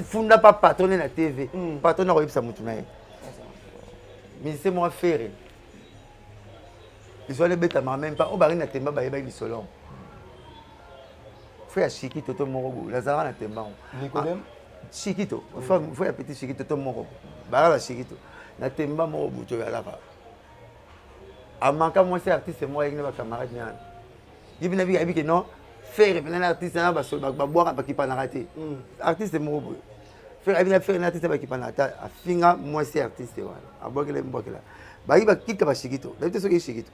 funda pa patron na TV, patron akoyebisa motu na ye musicien moko Ferre lisolo ebetamaka même pas oyo bangi na temba bayebaki lisolo fo ya Shikito to moko boye nazalaka na temba ngo. Shikito fo ya petit Shikito to moko baka ba Shikito na temba moko boye toyalaka, amanka mwasi artiste moko ayaki na bacamarade na wana yebi na biki ayebi ke non, Ferre mpena na artiste na babwaka bakipanaka te. Artiste moko boye Ferre ayebi na Ferre na artiste bakipanaka te, afinga mwasi artiste wana, abwakela mbwakela bayi bakita bashikito nayebi te soki Shikito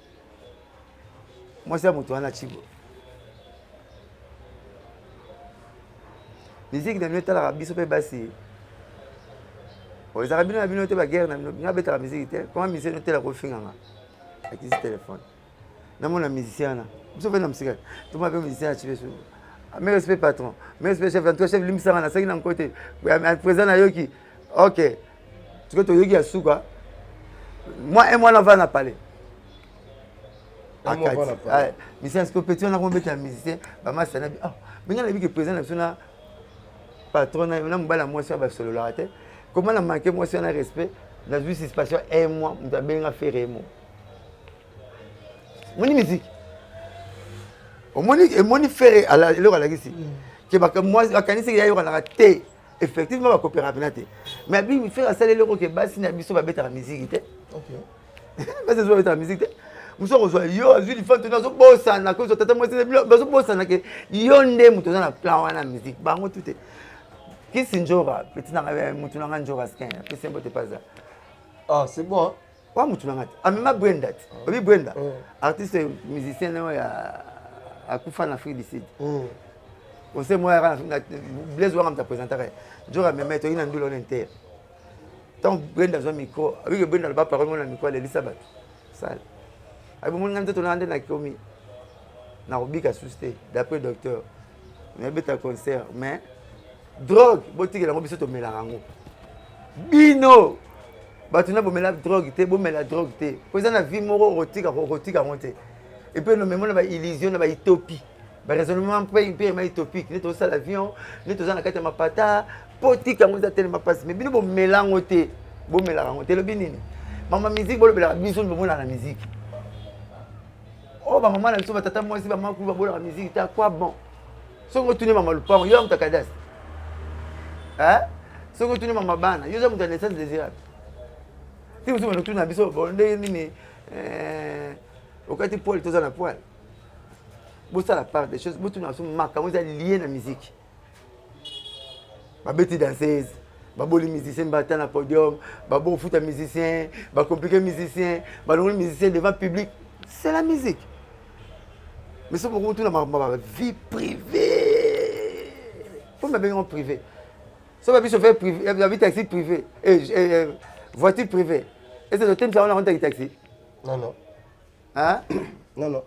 mwasi ya moto wana Chibo. Musique na bino etalaka biso mpe basi ezalaka bino na bino te, baguerre na bino. Bino abetaka musique te, koma musicien otela kofinganga, akisi telefone namona musicien wana biso mpe na mosika toma mpe musicien acibe so. Mes respect patron, mes respect chef, en tout cas chef limbisanga, nasalaki na nko te président nayoki. Ok, sikoyo toyoki ya suka mwa un mois nava na palais musicien. Sikoyo petit wana komobeta musicien bamasa na bi minga nayebi ke président na biso na patron na mobali ya mwasi oyo basololaka te. Koma na manke mwasi wana respect, nazwi suspension un mois. Moto abenga Ferre mo moni musique omoni emoni Ferre eloko alakisi ke bakanisi yayokanaka te. Effectivement bakopera mpena te, mais abi Ferre asali eloko ke basi na biso babetaka musique te, basi biso babetaka musique te. Mosu akozwa yo azwi lifanto, azobosana kozwa tata mwasi, bazobosana ke yo nde moto oza na plan wana musique bango tu te. Kisi Njora petit nanga, motu nanga Njora skin apesi mbote paza. Ah, c'est bon. Wa motu nanga te amema Brenda te, obi Brenda artiste musicien oyo akufa na Afrique du Sud, conseil moko yaka Blaise wanga moto apresentaka ye. Njora amema ye, toyei na ndula wana inter. Ntango Brenda azwa micro, abiki Brenda aloba parole moko na micro, alelisa bato sale. Abimoni nga nzoto nanga nde nakomi nakobika susu te d'après docteur, nayebeta concert. Mais drogue botikela yango biso, tomelaka yango. Bino bato na bomela drogue te, bomela drogue te, po eza na vie moko okotika, okotika yango te. Et puis nomemo na baillusion na bautopie, baraisonnement mpe impériement utopique nde tozosala avion nde toza na kati ya mapata. Mpo tika yango eza telema mpasi, mais bino bomela yango te, bomelaka yango te. Elobi nini mama musique? Bolobelaka biso bomonaka na musique oyo bamama na biso, batata mwasi, bamakulu babolaka musique te. À quoi bon? Soki otuni mama lupango, yo ya moto akadasi, soki otuni mama bana, yo oza moto ya naissance désirable ti mosusu banotuna biso bon ndenge nini okati poil, toza na poil. Bosala part des choses, botuna biso makambo eza lié na musique. Babeti danseuse, baboli musicien mbata na podium, babofuta musicien, bacompliqué musicien, balongoli musicien devant public. C'est la musique. Mais soki bokotuna makambo ba vie privée, mpo babengi yango privé. So babi chauffeur privé, babi taxi privé, eh, eh, eh, voiture privée. Est-ce que totemisa wana kontaki taxi? Non, non. Hein? Non, non.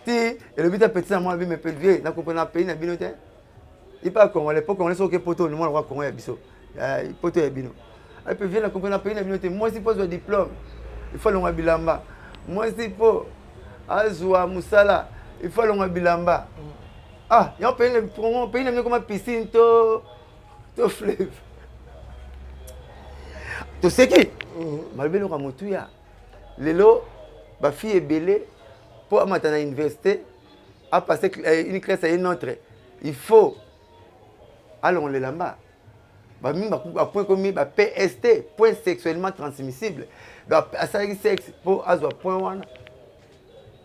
Ti elobi ta petit na mwana bi me vieux na comprendre na pays na bino te. Il pas congolais, po congolais soki poto no mwana kwa Congo ya biso. Poto ya bino. Et puis vieux na comprendre na pays na bino te. Moi si pose diplôme, il faut longa bilamba. Moi si po azwa musala, il faut longa bilamba. Ah, yango pays na Congo, pays na bino koma piscine to to fleuve. Toseki. Malobi eloko ya motuya. Lelo ba fille ebele po amata na université a passer une classe à une autre, il faut alongola elamba. Bamingi bapoint ekomi ba PST, point sexuellement transmissible. Donc asalaki sexe po azwa point wana.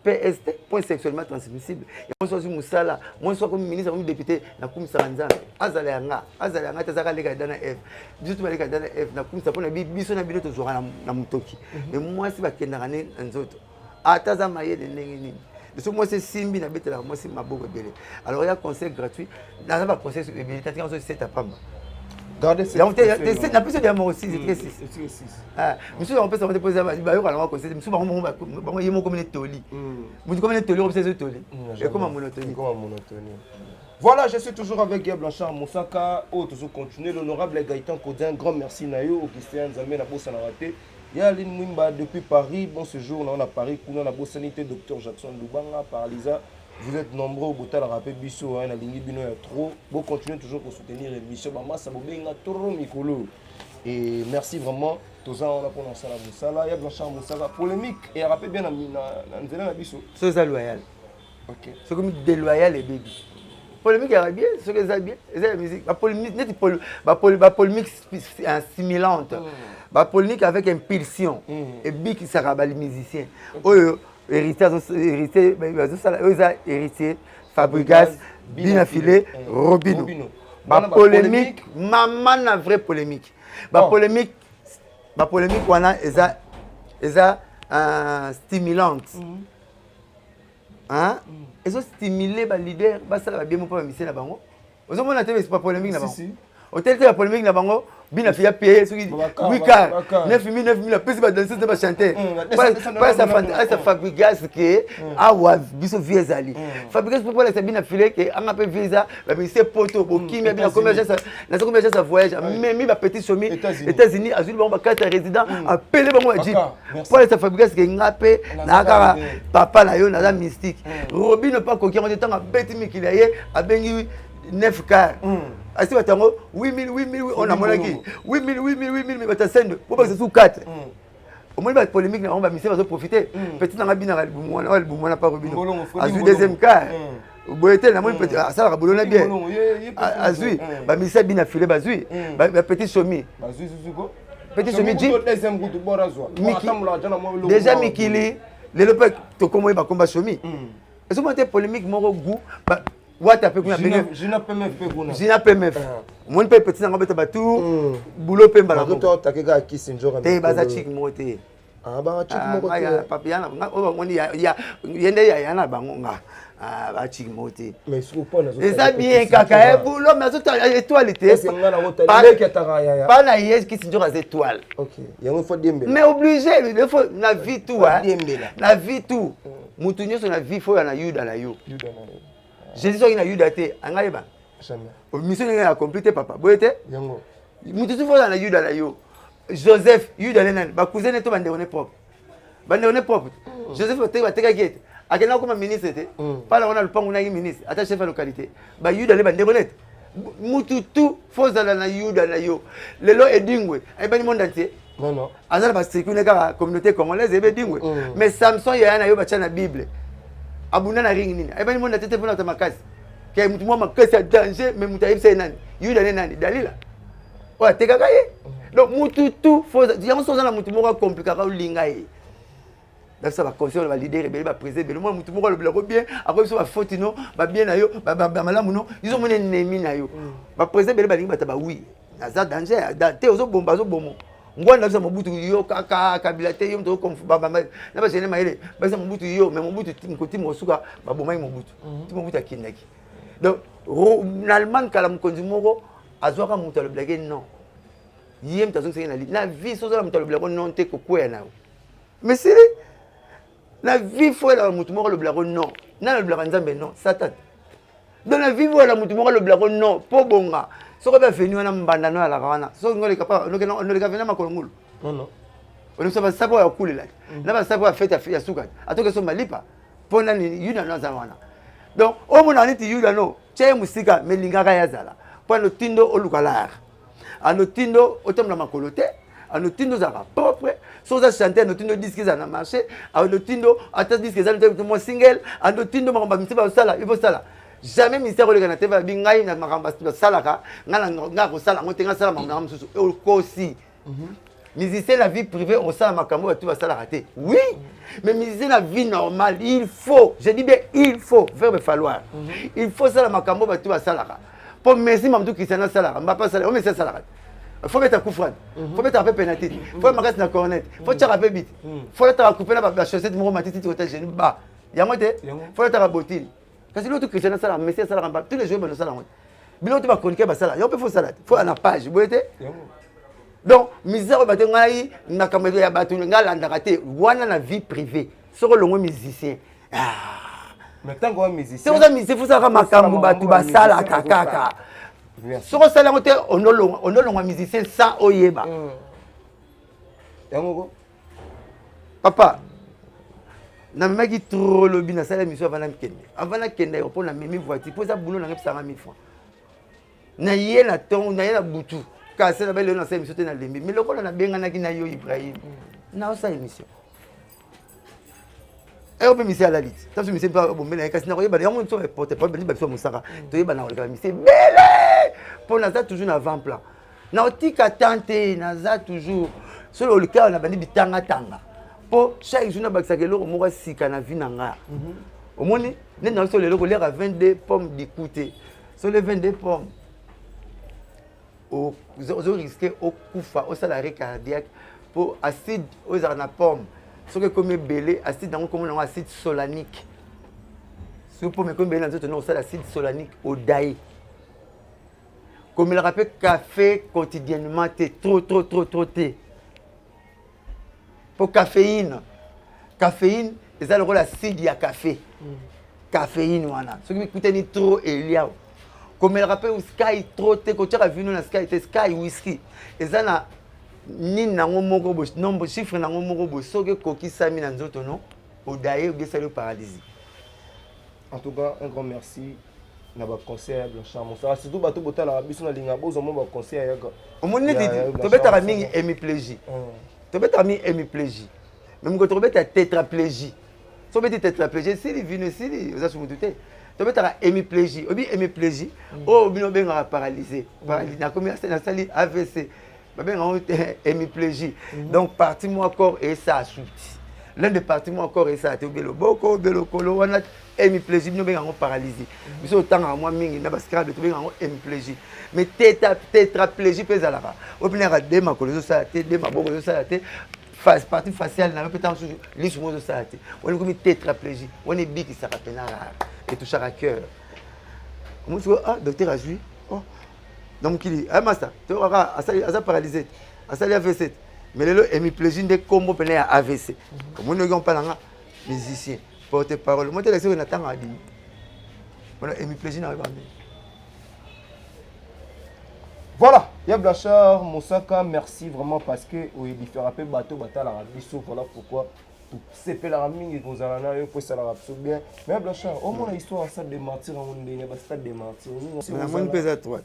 PST, point sexuellement transmissible. Yango so azwi mosala, mwasi so akomi ministre, akomi député, nakumisaka Nzambe. Azala ya nga, azala ya nga te, azalaka leka Adam na Eve. Biso to baleka Adam na Eve, nakumisa mpona biso na bino tozwaka na motoki. Mais mwasi bakendaka ne na nzoto. Ata aza mayele ndenge nini. Soki mwasi esimbi, nabetelaka mwasi maboko ebele. Alors ya conseil gratuit, naza ba conseil ebele, tatika so seta pamba. Napesi ya moko 6, etike 6. Misusu bango pesa bango te mpo eza bayoka nango conseil. Misusu bango bango ye moko mene toli. Motu komene toli, okopesa ezo toli. Ekoma monotonie. Ekoma monotonie. Voilà, je suis toujours avec Guy Blanchard Moussaka. Oh, toujours continuer. L'honorable Gaëtan Kodin, grand merci Nayo, Augustin Nzambe, na bossa na raté. Yaline Mwimba depuis Paris. Bon séjour, on a Paris, kuna na bossanité, Docteur Jackson Lubanga, Paralisa. Vous êtes nombreux au Botala rappé biso, hein, na lingi bino ya trop. Bon, continuez toujours pour soutenir l'émission. Ba massa bobenga trop mikolo. Et merci vraiment. Toza wana pour nasala musala. Ya Blanchard Moussaka, polémique et rappé bien na na nzela na biso. So eza loyal. OK. Soki mi déloyal ebebi. Polémique ya bien, soki eza bien, eza ya musique. Ba polémique neti ba polémique stimulante. Ba polémique avec impulsion. Ebikisaka ba musicien. Oyo héritier héritier bazosala, oyo eza héritier Fabregas, Bina Filé, Robino. Ba polémique, mama na vraie polémique. Ba polémique, ba polémique wana eza stimulante. Hein? Ezo stimuler ba leader basala ba bien mpo ba musicien na bango. Ozomona te ba polémique na bango. Oteli te ba polémique na bango, Bina Filé paye soki 8 car 9000 9000 apesi ba danseuse na ba chanteur. Asa Fabregas ke awa biso vie ezali. Fabregas mpo alakisa Bina Filé ke anga mpe vie eza ba musicien poto bokimia bina komi agence naza komi agence ya voyage amemi ba petit somi États-Unis, azwili bango ba carte ya résident, apele bango ba jeep mpo alakisa Fabregas ke nga mpe naa kaka papa na yo, naza mystique. Robino mpe akoki yango te. Ntango abeti mikili ya ye, abengi 9 car, asi bato yango 8000 8000, on amonaki 8000 8000 8000, mais bato ya sende po bakisa su 4. Omoni ba polémique na bango, bamusicien bazoprofite. Petit nanga binaka libumu wana, oyo libumu wana pa Robino azwi deuxième car boye te. Namoni asalaka boulot na bien, azwi bamusicien Bina File, bazwi bapetit somi, petit somi jeep déjà mikili. Lelo mpe tokomoyi bakomba somi, ezomona te polémique moko gu wata mpe kuna. Jina PMF mpe kuna. Jina PMF, omoni mpe petit nango beta batu boulot mpe mbala te, baza chik moko te. Oyo bamoni ye nde yaya na bango, nga bachik moko te. Eza bien kaka boulot, mais azotala étoile te pa na ye. Kisi nzoka aza étoile, mais obligé faut na vie tout, na vie tout, mutu nyonso na vie faut ya na yuda na yo. Jésus soki na yuda te, anga yeba mission ndenge accompli te. Papa boye te, mutu tu faut na yuda na yo. Joseph, yuda ne nani? Bacousin ne to bandeko ne propre, bandeko ne propre. Joseph batekaki ete akenda kokoma ministre te, mpala wana lupangu naki ministre, ata chef ya localité. Bayuda ne bandeko nete mutu tu faut ozala na yuda na yo. Lelo Edingwe ayebani monde entier, aza na bacircuit ne kaka communauté congolaise eyebi Edingwe. Mais Samson, yaya na yo batya na Bible, abunda na ring nini? Ayebani monde entier te mpona ata makasi ke mutu mwa makasi ya danger. Mais mutu ayebisa ye nani? Yuda ne nani? Dalila oyo atekaka ye. Donc mutu tu yango so oza na mutu moko akomplikaka, olinga ye. Biso baconseil na baleader ebele, baprésident ebele, mwana mutu moko alobelako bien, akoyi biso bafoti no babien na yo, bamalamu no izomona ennemi na yo. Baprésident ebele balingi bato bawi aza danger te, ozobomba, azobomo ngwanda. Biso Mobutu yo kaka Kabila te, yo moto na bagene mayele basa Mobutu yo. Mais Mobutu koti mosuka babomaki Mobutu ti Mobutu akendaki. Donc na Allemagne kala, mokonzi moko. Azwaka moto alobelaki non, ye moto azongisaki na na vie. So ozala moto alobelako non te, kokweya na yo. Mais sili na vie, faut elaka moto moko alobelako non. Nani alobelaka Nzambe non? Satan. Donc na vie, faut ela moto moko alobelako non mpo bonga. Soki obe aveni wana, mbanda no alaka wana. Soki ngoleka pa noleka vena makolo ngulu, olekisa basapo ya kokulela na basapo ya fete ya suka, atoke so malipa mpo nani? Yuda no aza wana. Donc omonaka neti yuda no tia ye mosika, me lingaka ye azala mpo anotindo oluka lar, anotindo otambola makolo te, anotindo ozalaka propre. So oza chanteur, anotindo disque ezala na marché, anotindo ata disque eza te, mwa single, anotindo makambo bamisi basala, il faut sala. Jamais ministère oleka na te babi ngai na makambo basalaka, ngai ngai kosala yango te, ngai asala makambo nanga mosusu. Okosi. Musicien na vie privée osala makambo bato basalaka te, oui, mais musicien na vie normale, il faut, je dis bien il faut, verbe falloir, il faut sala makambo bato basalaka. Mpo Messi, mamutu Cristiano asalaka, Mbappe asalaka, o Messi asalaka te. Faut beta coup franc, faut betaka mpe penalty, faut makasi na cornet, faut tiaka mpe but, faut lataka coupe na bachaussette moko matiti kota genou ba yango te, faut lataka bottine. Kasi biloko to Cristiano asalaka, Messi asalaka, tous les joueurs banosala yango te. Biloko to bachroniqueur basala yango mpe faut sala te, faut na page boye te. Donc misère oyo bato, ngai makambo ya bato ngai alandaka te wana. Na vie privée, soki olongwe musicien, ntango wa musicien, soki oza musicien, fosalaka makambo bato basalaka kaka. Soki osala yango te, onolongwa musicien sans oyeba. Yango ko Papa, namemaki trop lobi, nasala émission avant nakende, avant nakende aéroport, namemi voiture mpo eza boulot nanga, epesanga 1000 francs. Na ye na ntongo, na ye na butu, kasi na balelo nasala émission te, nalembi. Mais lokola nabenganaki na yo Ibrahim, naosala émission eyo mpe misi alali ti taso misi mpe abombela ye, kasi nakoyebana yango so porte parole bandi babiso mosaka, toyebana koleka bamisi ebele mpo naza toujours na avant plan, naotika tan te, naza toujours soki olika na bandi bitangatanga mpo chaque jour nabakisaka eloko moko ya sika na vie na nga. Omoni nde na biso lelo koliaka 22 pomme du coup te. So le 22 pomme, ozorisquer okufa, osala arrêt cardiaque, mpo acide oyo ezalaka na pomme, soki ekomi ebele, acide yango komona yango acide solanique. Soki pomme ekomi ebele na nzoto, no osala acide solanique, odaye. Komelaka mpe café quotidiennement te, trop trop trop trop te, mpo caféine eza lokola acide ya café. Caféine wana soki ekutani trop, elia. Komelaka mpe Sky trop te, kotiaka vino na Sky te. Sky whisky eza na nini nango moko boye, nombre, chiffre nango moko boye, soki ekokisami na nzoto, no odaye, obiesali yo paralysie. En tout cas, un grand merci na baconseil ya Blanchard Mosaka. Surtout bato botalaka biso, nalinga bozwa mwa baconseil ya yaka. Omoni neti tobetaka mingi hémiplégie, tobetaka mingi hémiplégie, mais moko tokobeta tétraplégie. So obeti tétraplégie, esili, vino esili, oza su mutu te. Tobetaka hémiplégie, obi hémiplégie oyo bino obengaka paralysie. Nakomi nasali AVC, babengaka yango hémiplégie. Donc partie moko corps esa asuti, l'un des parties moko corps esala te, obe loboko, obe lokolo, wana hémiplégie. Bino obenga yango paralysie, biso otangaka mwa mingi na bascrable, tobenga yango hémiplégie. Mais tétraplégie mpe ezalaka oyo mpinaka de makolo ezosala te, de maboko ezosala te, partie faciale na yo mpe ntango mosusu lisu moko ezosala te, wana ekomi tétraplégie. Wana ebikisaka mpena rare, etouchaka cœur. Omoni sikoyo, ah, docteur azwi, oh, na mokili ay master toyokaka aza paralysé, asali AVC, mais lelo hémiplégie nde kombo mpena ya AVC. Omoni oki mpa nanga musicien porte parole mo telekisi oyo na ntango adimi wana hémiplégie na oyebambe. Voilà, ya Blanchard Mosaka, merci vraiment parce que oyebi mpe bato batalaka biso. Voilà pourquoi tosepelaka mingi kozala na yo, po esalaka biso bien. Mais Blanchard, omona histoire ya stade de martyr yango ndenge bastade de martyr? Namoni mpe eza 3.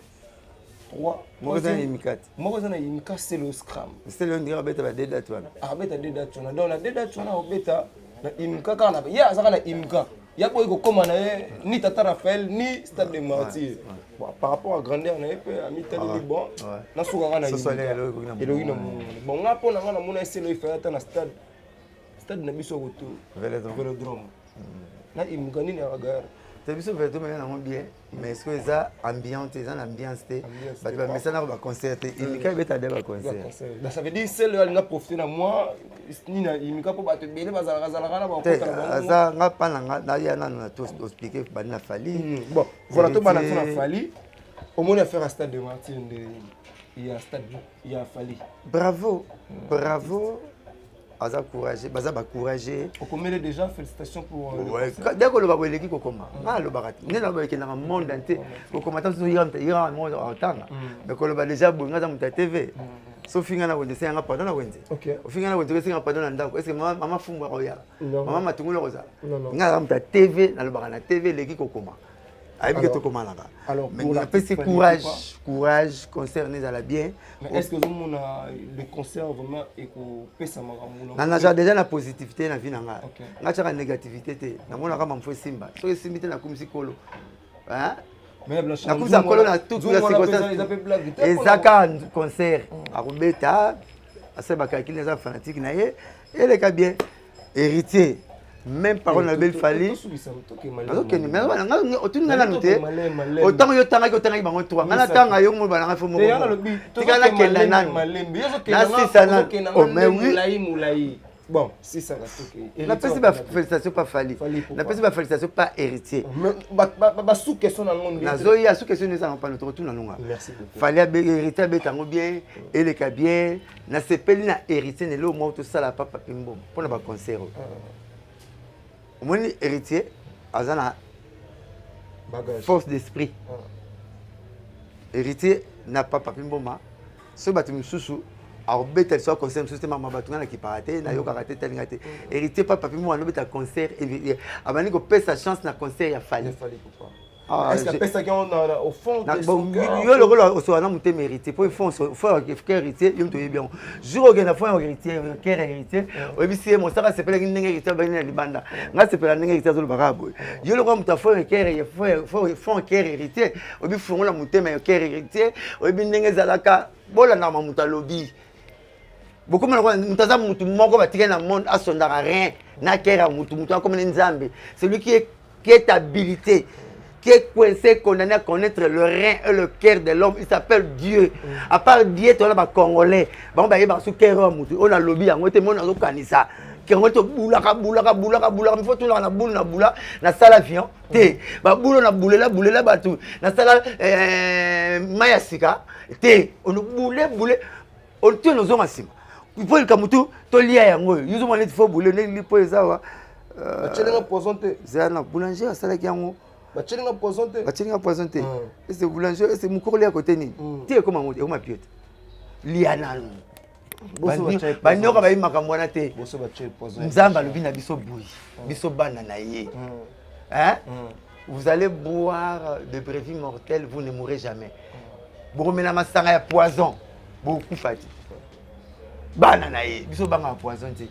3. Moko eza na Imika te. Moko eza na Imika, c'est le scram. Sele oyo ndenge babeta ba deux dates wana. Abeta deux dates wana. Donc na deux dates wana, obeta na Imika kaka na ye, azaka na Imika ya boyi kokóma na ye ni Tata Raphaël ni stade de martyr. Bon, par rapport à grandeur na ye mpe amitaleli, bon, nasukaka na eloki na mongo. Bon, nga mpo na nga namona eselo efali ata na stade na biso koto Vélodrome na Imika nini ya gare. Te, biso Vélodrome eza nango bien, mais ce que eza ambiante, eza na ambiance te. Bato bamesanaka baconcert te. Imika ebeta de baconcert. Ça veut dire sele alinga profiter na mwa nini na Imika mpo bato ebele bazalaka zalaka na bakota na bango. Aza nga mpa na nga, naya nano na to expliquer bandi na Fally. Bon, voilà, tobanda so na Fally. Omoni affaire ya Stade de Martyr nde ya stade ya Fally. Bravo, bravo. Aza courageux, baza ba courageux. Okomele déjà félicitations pour euh, ouais, dès koloba boye eleki kokoma. Nga alobaka te. Nde naloba ekendaka monde entier. Kokoma ta mosusu yira yira monde otanga. Mais koloba déjà boye nga aza moto ya TV. So finga na wenze senga pardon na wenze. Ofinga na wenze osenga pardon na ndako. Est-ce que mama mama Fumbu akoya? Mama Matungulu akozala? Nga aza moto ya TV, nalobaka na TV eleki kokoma. Ayebi ke tokomanaka. Mais napesi courage, courage, concert ezala bien. Mais est-ce que ozomona le concert vraiment ekopesa makambo? Na naza déjà na positivité na vie na nga. Nga tiaka négativité te. Namonaka mamfo esimba. Soki esimbi te, nakumisi kolo. Nakumisa kolo na toute la circonstance. Eza kaka concert akobeta, asali bacalculs, eza fanatique na ye, eleka bien. Héritier, même parole na belle Fally nazokende, mais otuni ngai nanu te. Otango yo otangaki, otangaki bango trois, ngai natanga yo mo bananga fo moko. Tika nakenda nanu, nasisa nanu. Oh, mais oui. Bon, si ça va. Napesi bafélicitation pa Fally, napesi bafélicitation pa Héritier. Basous-question nango. Nazoya sous-question eza na pano, tokotuna nonga. Fally, Héritier abeta yango bien, eleka bien. Nasepeli na Héritier. Lelo moko tosala papa mpe mbongo mpona baconcert oyo. Omoni, Héritier aza na force d'esprit. Héritier na papa mpe mboma, soki bato mosusu akobeta liso ya concert mosusu te, mama bato ngai nakipaka te, nayokaka te, talinga te. Héritier pa papi mboma anobeta concert, abandi kopesa chance na concert ya Fally. Yo lokola osola na motema Héritier, po fond cœur Héritier, yo moto oyebi yango. Jour okenda fond Héritier, cœur Héritier, oyebisi ye mosaka asepelaki ndenge Héritier abaki na libanda. Nga sepela ndenge Héritier azolobaka boye. Yo lokola moto afond cœur, fond cœur Héritier, oyebi fongola motema ya cœur Héritier, oyebi ndenge ezalaka. Bolandaka moto alobi, bokoma lokola moto aza motu moko batikali na monde, asondaka rien na cœur ya motu. Motu akomeli Nzambe, celui qui est habilité, qui est coincé, condamné à connaître le rein et le cœur de l'homme, il s'appelle Dieu. À part Dieu, toza bacongolais, bango bayebaka so cœur ya motu oyo nalobi yango te. Mona azokanisa kengo tobulaka, bulaka, bulaka, bulaka mifo tunaka na bulu na bula nasala avion te, babulo na bulela bulela bato nasala mai ya sika te. Onobule bule te, nozonga nsima mpo likambo tu tolia yango oyo yozomona neti fo bule ndenge lipo eza wa. Batyelinga poison te. Zala na boulanger asalaki yango. Batyelinga poison te. Batyelinga poison te. Ese boulanger, ese mokolo ya kote nini te, ekoma ekoma pio te, lia nanu. Banyoka bayebi makambo wana te. Nzambe alobi na biso boye, biso bana na ye: "Vous allez boire de brevi mortel, vous ne mourrez jamais." Bokomela masanga ya poison, bokufa te. Bana na ye, biso bangaka poison te.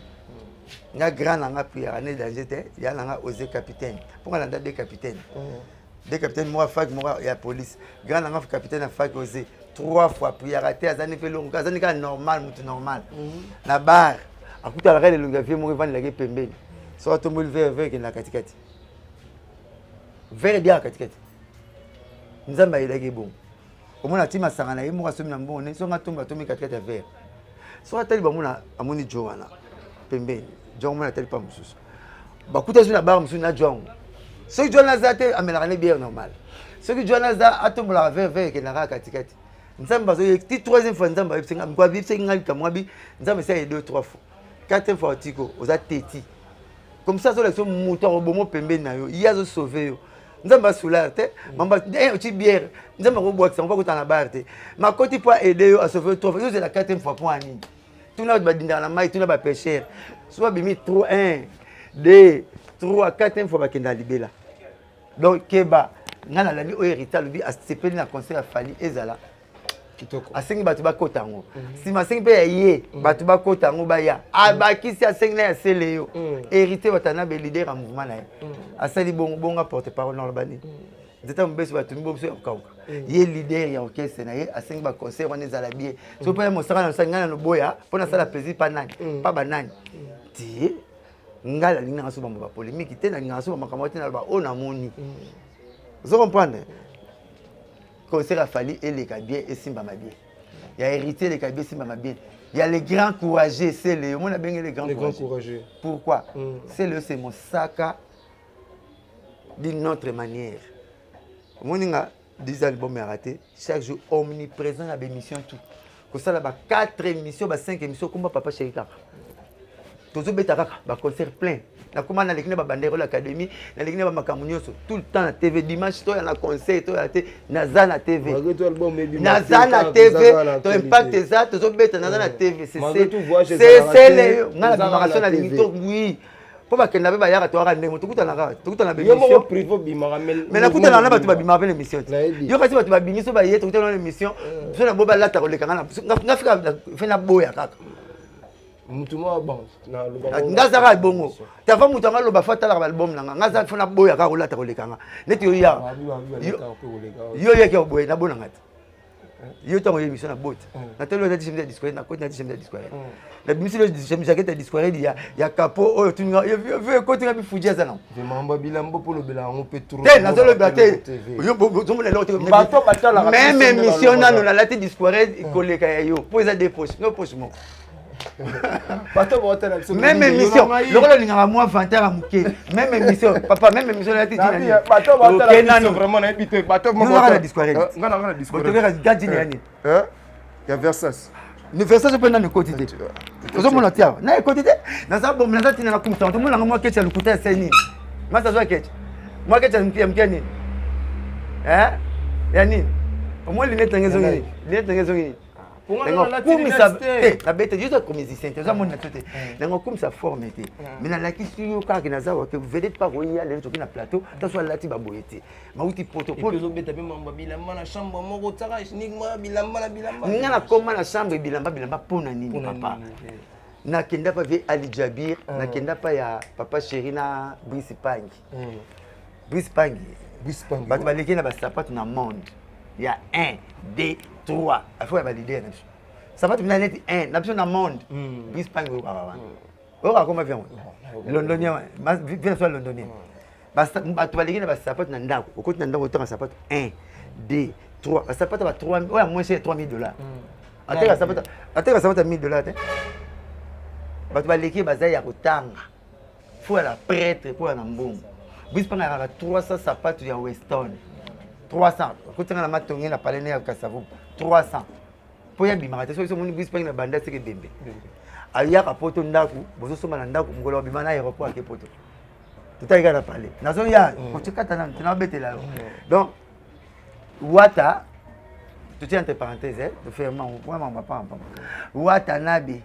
Nga grand na nga prière ne danger te. Ya na nga ose capitaine mpo nga landa deux capitaine, deux capitaine, moko ya fac, moko ya police. Grand na nga capitaine ya fac ose trois fois prière te, aza ni mpe longo, aza ni kaka normal, motu normal. Na bar akutalaka elongi ya vie moko evandelaki pembeni. Soki atomboli verre, verre ekendaka katikati, verre ediaka katikati. Nzambe ayelaki ebongo, omona ati masanga na ye moko asomi na mbongo ne. Soki atomba, atombi katikati ya verre. Soki atali bamona, amoni jo wana pembeni, jo omona atali pa mosusu, bakuta zwi na bar mosusu na jo yango. Soki jo wana aza te, amelaka ne bière normale. Soki jo wana aza, atombolaka verre, verre ekendaka katikati. Nzambe azoye ti troisième fois, Nzambe ayebisi nga, ayebisaki nga likambo abi Nzambe esi aye deux, trois fois, quatrième fois otiko oza teti comme ça, azolakisa moto akoboma pembeni na yo, ye azosauve yo. Nzambe asulare te, mamba oti bière, Nzambe akobwakisa ngo akota na bar te. Makoti mpo aide yo, asauve yo trois fois, yo ozela quatrième fois mpo ya nini? Tuna bato badindaka na mai, tuna bapêcheur, so babimi 3, 1, 2, 3, quatrième fois bakendaka libela. Donc keba. Ngai nalandi oyo Héritier alobi, asepeli na concert ya Fally ezala. Asengi bato bakota yango, nsima asengi mpe ya ye bato bakota yango baya, abakisi asengi na ya sele yo. Héritier Watanabe, leader ya mouvement na ye, asali bongo bongo, porte parole na oloba nini? Nzeta mobeso bato mibo biso ya kokauka. Ye leader ya orchestre na ye asengi baconcert wana ezala bien. So mpe mosaka na mosala ngai na loboya mpo nasala plaisir pa nani, pa banani tie. Ngai nalingi nanga so bambo bapolémique te, nalingaka so bamakambo te, naloba oyo namoni. Ozo comprendre? Concert ya Fally eleka bien, esimbama bien. Ya Héritier eleka bien, esimbama bien. Ya le grand courageux Sele, omoni abenge le grand Le grand courageux. Courageux. Pourquoi? Sele, c'est mosaka d'une autre manière. Omoni nga. 10 album ya raté. Chaque jour omniprésent na baémission, tout kosala ba 4 émission, ba 5 émission, komba Papa Chéri kaka. Tozobeta kaka baconcert plein. Nakoma naleki na babandero l'académie, naleki na bamakambo nyonso, tout le temps na TV. Dimanche toya na concert, toya te, naza na TV. Malgré tout, album ebima Naza te, na kaka TV. eza kaka na To actualité. impact eza, tozobeta, naza na TV. Malgré tout, voyage ezalaka te, Sesele nga eza na bimaka kaka so na nalingi TV. to oui, mpo bakenda mpe bayaka, toyaka ndenge tokutanaka, tokutana Yo moko bémission. privé obimaka. Mais nakutana na bato babimaka mpe na émission te. Nayebi. Yo kasi bato babimi so baye, tokutana na émission so na bo balata koleka nga nga fika fe naboya kaka. Mutu moko bon nalobaka. Nga azaka bongo te. Avant moto anga aloba, fo atalaka baalbum na nga. Nga aza fo naboya kaka kolata koleka nga neti yo ya. Yo oyaki boye, nabonanga te. Yo ntango oye émission na bote, natali oyo nati chemise ya disquare, nakoti nati chemise ya disquare, nabimisi lo jaquette ya disquare ya capo oyo tuninga ekotinga bifuji aza nango. Mambo bilamba mpo olobela yango mpe trop. Te, nazolobela te. Ozomona eloko te. Bato batalaka même biso nde émission balobaka. Nano nalati disquare koleka ya yo mpo eza deux poche, no poche moko. Bato baotala biso. Même émission, lokola olingaka mwa vantard ya moke, même émission papa, même émission nalati. Bato baotala biso vraiment, nayebi te bato. Nanga na disquare. Nga nanga na disquare. Botokeka gadine ya nini? Ya Versace. Versace mpe nano ekoti te. Ozomona te awa na ekoti te. Naza bom, naza ntina na kumisa. Tomonanga mwa keti ya lokuta ya se nini. Masa azwa keti, mwa keti ya moke ya nini, ya nini. Omoi lunette nange ezongi nini, lunette nange ezongi nini. Kumisa te, nabete yo oza musicien te, oza moni na to te. Nango kumisa forme te, mais nalakisi yo kaka naza wake vedette pa koya lelo. Toki na plateau, taso alati baboye te, mauti poto. Ozobeta mpe mambo bilamba na chambre moko, otiaka uniquement bilamba na bilamba. Nga nakoma na chambre bilamba bilamba mpo na nini, papa? Nakenda pa vie Ali Jabir, nakenda pa ya Papa Chéri na Brice Pangi. Brice Pangi, bato baleki na basapato na monde ya 1 2 3 afo ya baleader na biso, sapato mina neti 1 na biso na monde, Brice Pangi oyokaka wana, oyokaka koma viango londonien, vie na biso ya londonien. Bato baleki na basapato na ndako, okoti na ndako, otanga sapato 1 2 3, basapato ba 3 oyo ya moins cher 3000 dollars. Ateka sapato, ateka sapato ya 1000 dollars te. Bato baleki baza ya kotanga, fo ya la prêtre mpo ya na mbongo. Biso mpo na kaka 300 sapato ya Weston, 300 okotanga na matonge na palene ya Kasavubu, 300 mpo ya bimaka te. Soki omoni bisi mpangi na banda seke ebembe ayaka poto, ndako bozosomba na ndako, mokolo babima na aéroport ake poto, totali kaka na palais. Nazoya kotikata nanu tinabetela yo. Donc Wata, totie entre parenthèse, toferme mambo pamba. Wata nabi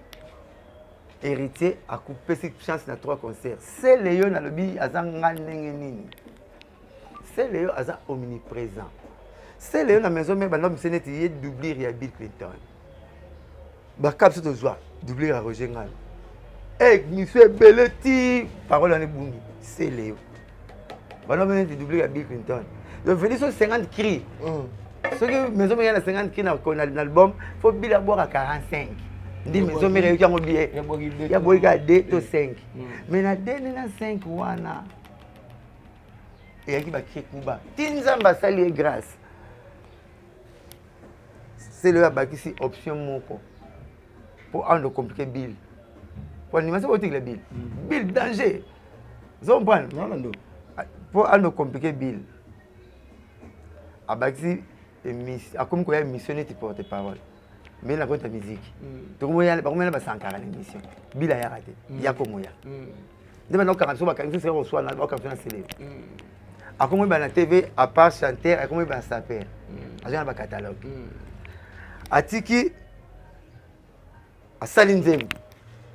Héritier akopesi chance na trois concerts. Sele yo nalobi aza nga ndenge nini? Sele yo aza omniprésent. Sele yo na maison mare banda mise neti ye doublure ya Bill Clinton. Baka biso tozwa doublure ya Roger Ngano, e miso ebele ti parole wana ebungi. Sele yo banda mise neti doublure ya Bill Clinton. Donc veli so 50 cri, soki maison mare ya na 50 cri na album, fo Bill abwaka 45 ndi maison mare eyoki yango bien, ya boyi kaka 2 to 5. Mais na 2 nde na 5 wana eyaki bacri kuba ti Nzambe asali ye grâce. Sele oyo abakisi option moko mpo awa ndo compliqué Bill, po animation botikela Bill, Bill danger, ozo comprendre? Mpo awa ndo compliqué Bill, abakisi akomi koya émission neti porte parole mais na kota musique bakomona basankara na émission. Bill ayaka te, ya komoya nde bana okanga biso, bakangi biso sika koswana, bakanga biso na Seleo. Akomi oyeba na TV, à part chanteur, akomi oyeba na sapeur, azwi na bacatalogue. Atiki asali nzembo,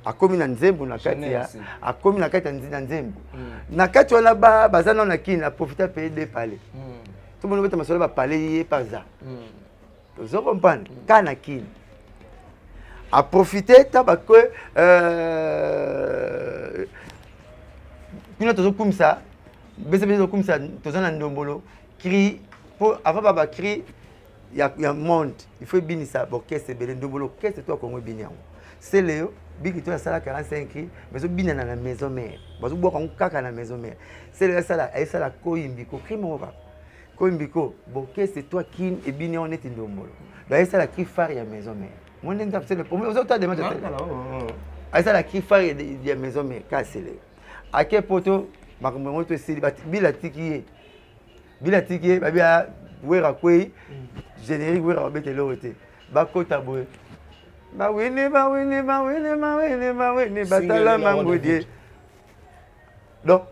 akomi na nzembo na kati ya, akomi na kati ya na nzembo na kati wana baza nano na kini, aprofite paye de palais. Tomoni obeta masolo bapalais, ye mpe aza, ozo comprendre, ka na kini aprofite ta bakwe kuna tozokumisa bese bese, tozokumisa, toza na ndombolo cri mpo avant ba bacri ya monde, il faut ebinisa baorchestre ebele. Ndombolo orchestre to ya Kongo ebini yango. Sele yo biki to asala 45 cri, mais ozobinana na maison mare, bazobwaka yango kaka na maison mare. Sele yo asala, ayesala koyimbiko cri moko kaka koyimbiko, baorchestre to kini ebini yango neti ndombolo. Donc ayesala cri phare ya maison mare mo ndenge sele ozota dema, ayesala cri phare ya maison mare. Ka sele ake poto, makambo yango to esili. Bila atiki ye, bila atiki ye babi. Wera kwei, générique Wera babeta eloko te, bakota boye, bawini bawini bawini bawini bawini, batala mangudie. Donc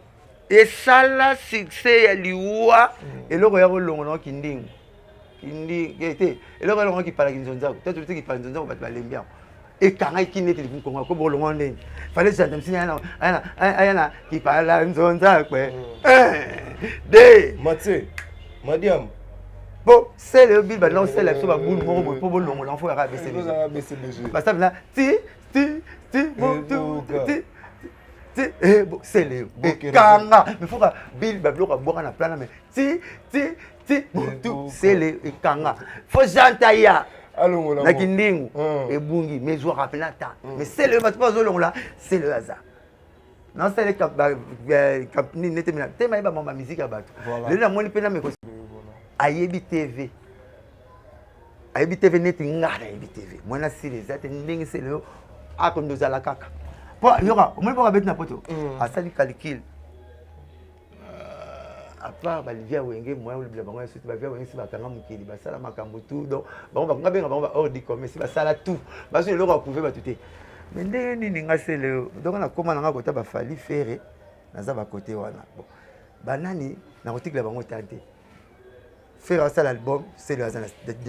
esala succès ya liwa. Eloko ya kolongo na kindingu kindi te, eloko ya longo kipala kinzonzako te, tobi te kipala kinzonzako, bato balembi yango, ekangaki kini neti libumu kongo ko bolongo ndenge fale gendarme sini aya na kipala nzonzakwe de Mathieu Madiam. Po sele oyo bili banda kosala biso babulu moko boye mpo bolongola fo yaka BCBG. Basala ti ti ti ti ti, sele ekanga, mais foka bili babiloko abwaka na plana, mais ti ti ti tu sele ekanga, fo janta ya na kindingu ebungi, mais ezwaka mpena ta, mais sele oyo bato mpo bazolongola sele oyo aza nasala nini nete mina te mayeba mama musique ya bato. Lelo namoni mpe nameko ayebi TV, ayebi TV neti nga nayebi TV. Mwana sile eza te ndenge sele oyo akondi ozala kaka po yoka omoni mpo abeti na poto, asali calcul à part balivia wenge moya olobela bango ya suti. Bavia wenge si bakanga mokili, basala makambo tout, donc bango bakonga benga bango ba hors du commun, si basala tout, bazwi eloko ya prouver bato te. Mais ndenge nini nga sele oyo, donc nakóma nanga kota bafali Ferre, naza bakote wana. Bon, banani nakotikela bango ta te. Ferre asala album, sele aza na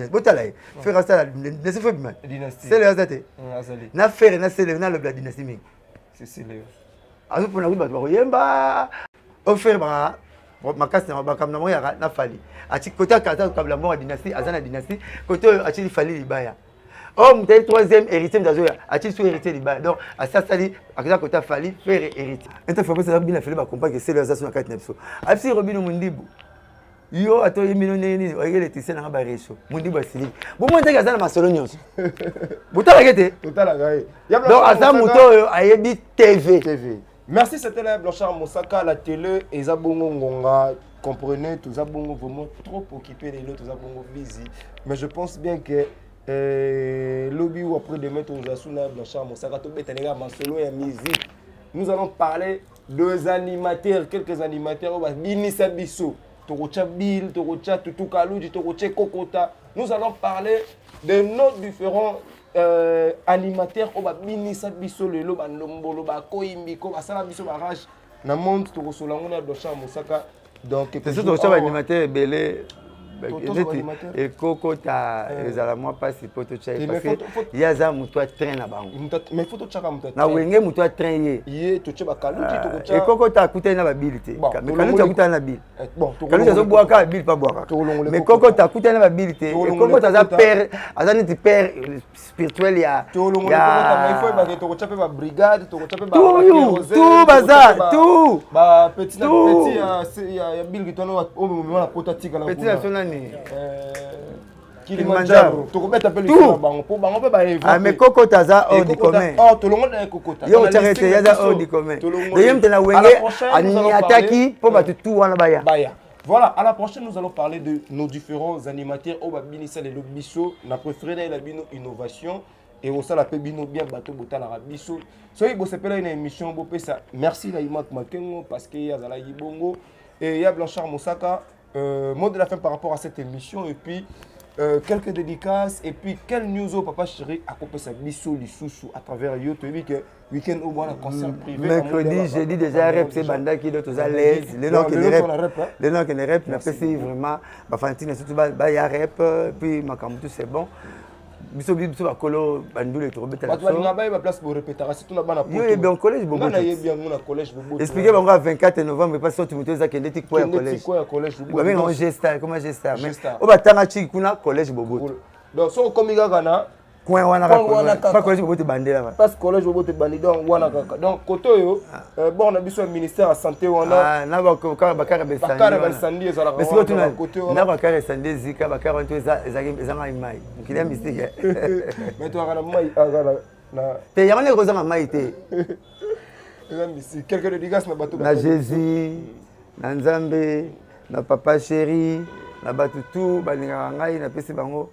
botala ye. Ferre asala dynastie, fo bima sele aza te na Ferre na sele nalobela dynastie mingi azopona kuti bato bakoyemba o Ferre baka makasi na makambo na bango yaka na Fali ati kote aza kokabela mbongo ya dynastie, aza na dynastie kote oyo atili Fali libaya oyo moto ayi troisième héritier, moto azoya atili so héritier libaya. Donc asi asali aza kote afali Ferre héritier ete Fabrice aza bina fele bacomprendre ke sele aza so na kati na biso. Abisi Robino Mondibu, yo ata oyembi no ndenge nini, oyeki électricien nanga bareso Mondibu asiliki bomoi ntaki aza na masolo nyonso botalaka te. Donc aza moto oyo ayebi TV. TV. Merci, c'était là Blanchard Mosaka, la télé, eza bongo ngonga, comprenez, tout ça bongo vraiment trop occupé les autres, tout ça bongo busy. Mais je pense bien que lobi ou après-demain, tout ça na Blanchard Mosaka, tout bête les masolo ya musique. Nous allons parler deux animateurs, quelques animateurs, oyo babinisa biso. Tokotia Bill, Tokotia Tutu Kaluji, Tokotia Kokota. Nous allons parler de nos différents animateurs oyo babinisa biso lelo, bandombolo, bakoyimbiko, basala biso barage na monde. Tokosola yango na Blanchard Mosaka. Donc tokotia baanimateur ebele neti ekokota, ezala mwa mpasi mpo totya ye, parce que ye aza moto ya train na bango. Mais faut totyaka moto. Na wenge moto ya train ye. Ye totie bakaluti, tokotia ekokota akutani na babili te, mais Kaluti akutani na bili. Kaluti azobwaka bili mpa bwakaka, mais kokota akutani na babili te. Ekokota aza père, aza neti père spirituel ya Tokotya mpe babrigade, tokotya mpe tout, baza tout. Bapetit ya Bill Kitwana oyo momema na pota tikala. Petit na so nani? Kilimanjaro, tokobeta mpe lisolo na bango mpo bango mpe baeva. Mais kokota aza hors du commun. Tolongo na ekokota. Yo otyaka ete ye aza hors du commun, ye moto na wenge aniataki mpo bato tu wana baya. Baya. Voilà, à la prochaine, nous allons parler de nos différents animateurs. Oyo babinisa lelo biso, na préféré na bino innovation et osala pe bino bien bato botalaka biso. Soki bosepela na émission, bopesa merci na Imak Makengo parce que azalaki bongo et ya Blanchard Mosaka. Mot de la fin par rapport à cette émission et puis quelques dédicaces et puis quelle news au papa chéri akopesa biso lisusu à travers yo. Toyebi que week-end au bwana concert privé. Mercredi, jeudi déjà rep se bandaki, donc toza l'aise. Lelo akende rep, lelo akende rep. Napesi vraiment bafanatike surtout baya rep, puis makambo tout c'est bon. Biso bakolo bandule tokobetala. Bato balinga bayeba place borepetaka, surtout na bana. Yo yebi en collège. Boboto, nayebi yango na collège Boboto. Explique bango à 24 novembre epa sorti moto eza kende ti kwa ya collège. Kwa ya collège. Babenga yango G-Star, comment G-Star, mais oyo batanga tiki kuna collège Boboto. Donc soki okomi kaka na Coin wana kaka, pa collège Boboto ebandela. Place collège Boboto ebandi, donc wana kaka, donc côté oyo bord na biso ya ministère ya santé wana. Na bakara. Bakara besandi ezalaka wana côté wana. Na bakara esandi ezika bakara wana to ezanga mai, mokili ya mystique. Mais toyaka na mai na Te, yango ndenge kozanga mai te. Eza mystique. Quelques dédicaces na bato. Na Jésus, na Nzambe, na papa chéri, na bato tu balingaka ngai, napesi bango.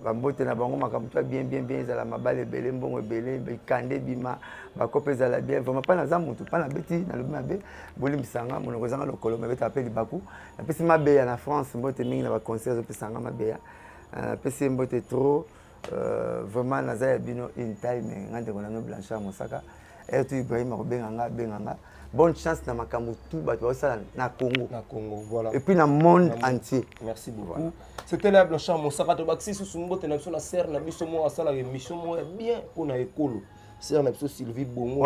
Bambote na bango, makambo to bien bien bien, ezala mabala ebele, mbongo ebele, bikanda ebima, bakope ezala bien. Vraiment, mpa naza motu mpa nabeti, nalobi mabe, bolimbisanga, monoko ezanga lokolo, mabetaka mpe libaku. Napesi mabeya na France mbote mingi, na baconseil azopesanga mabeya, napesi ye mbote trop. Vraiment, naza ya bino in time, nga ndeko na bino Blanchard Mosaka tu Ibrahim akobenga nga, abenga nga. Bonne chance na makambo tout bato bazosala na Congo. Na Congo, voilà. Et puis na monde entier. Merci beaucoup, voilà. C'était là Blanchard Mosaka. Tobakisi susu mbote na biso na sere na biso moko asalaka émission moko ya bien mpona ekolo, sere na biso Sylvie Bongo.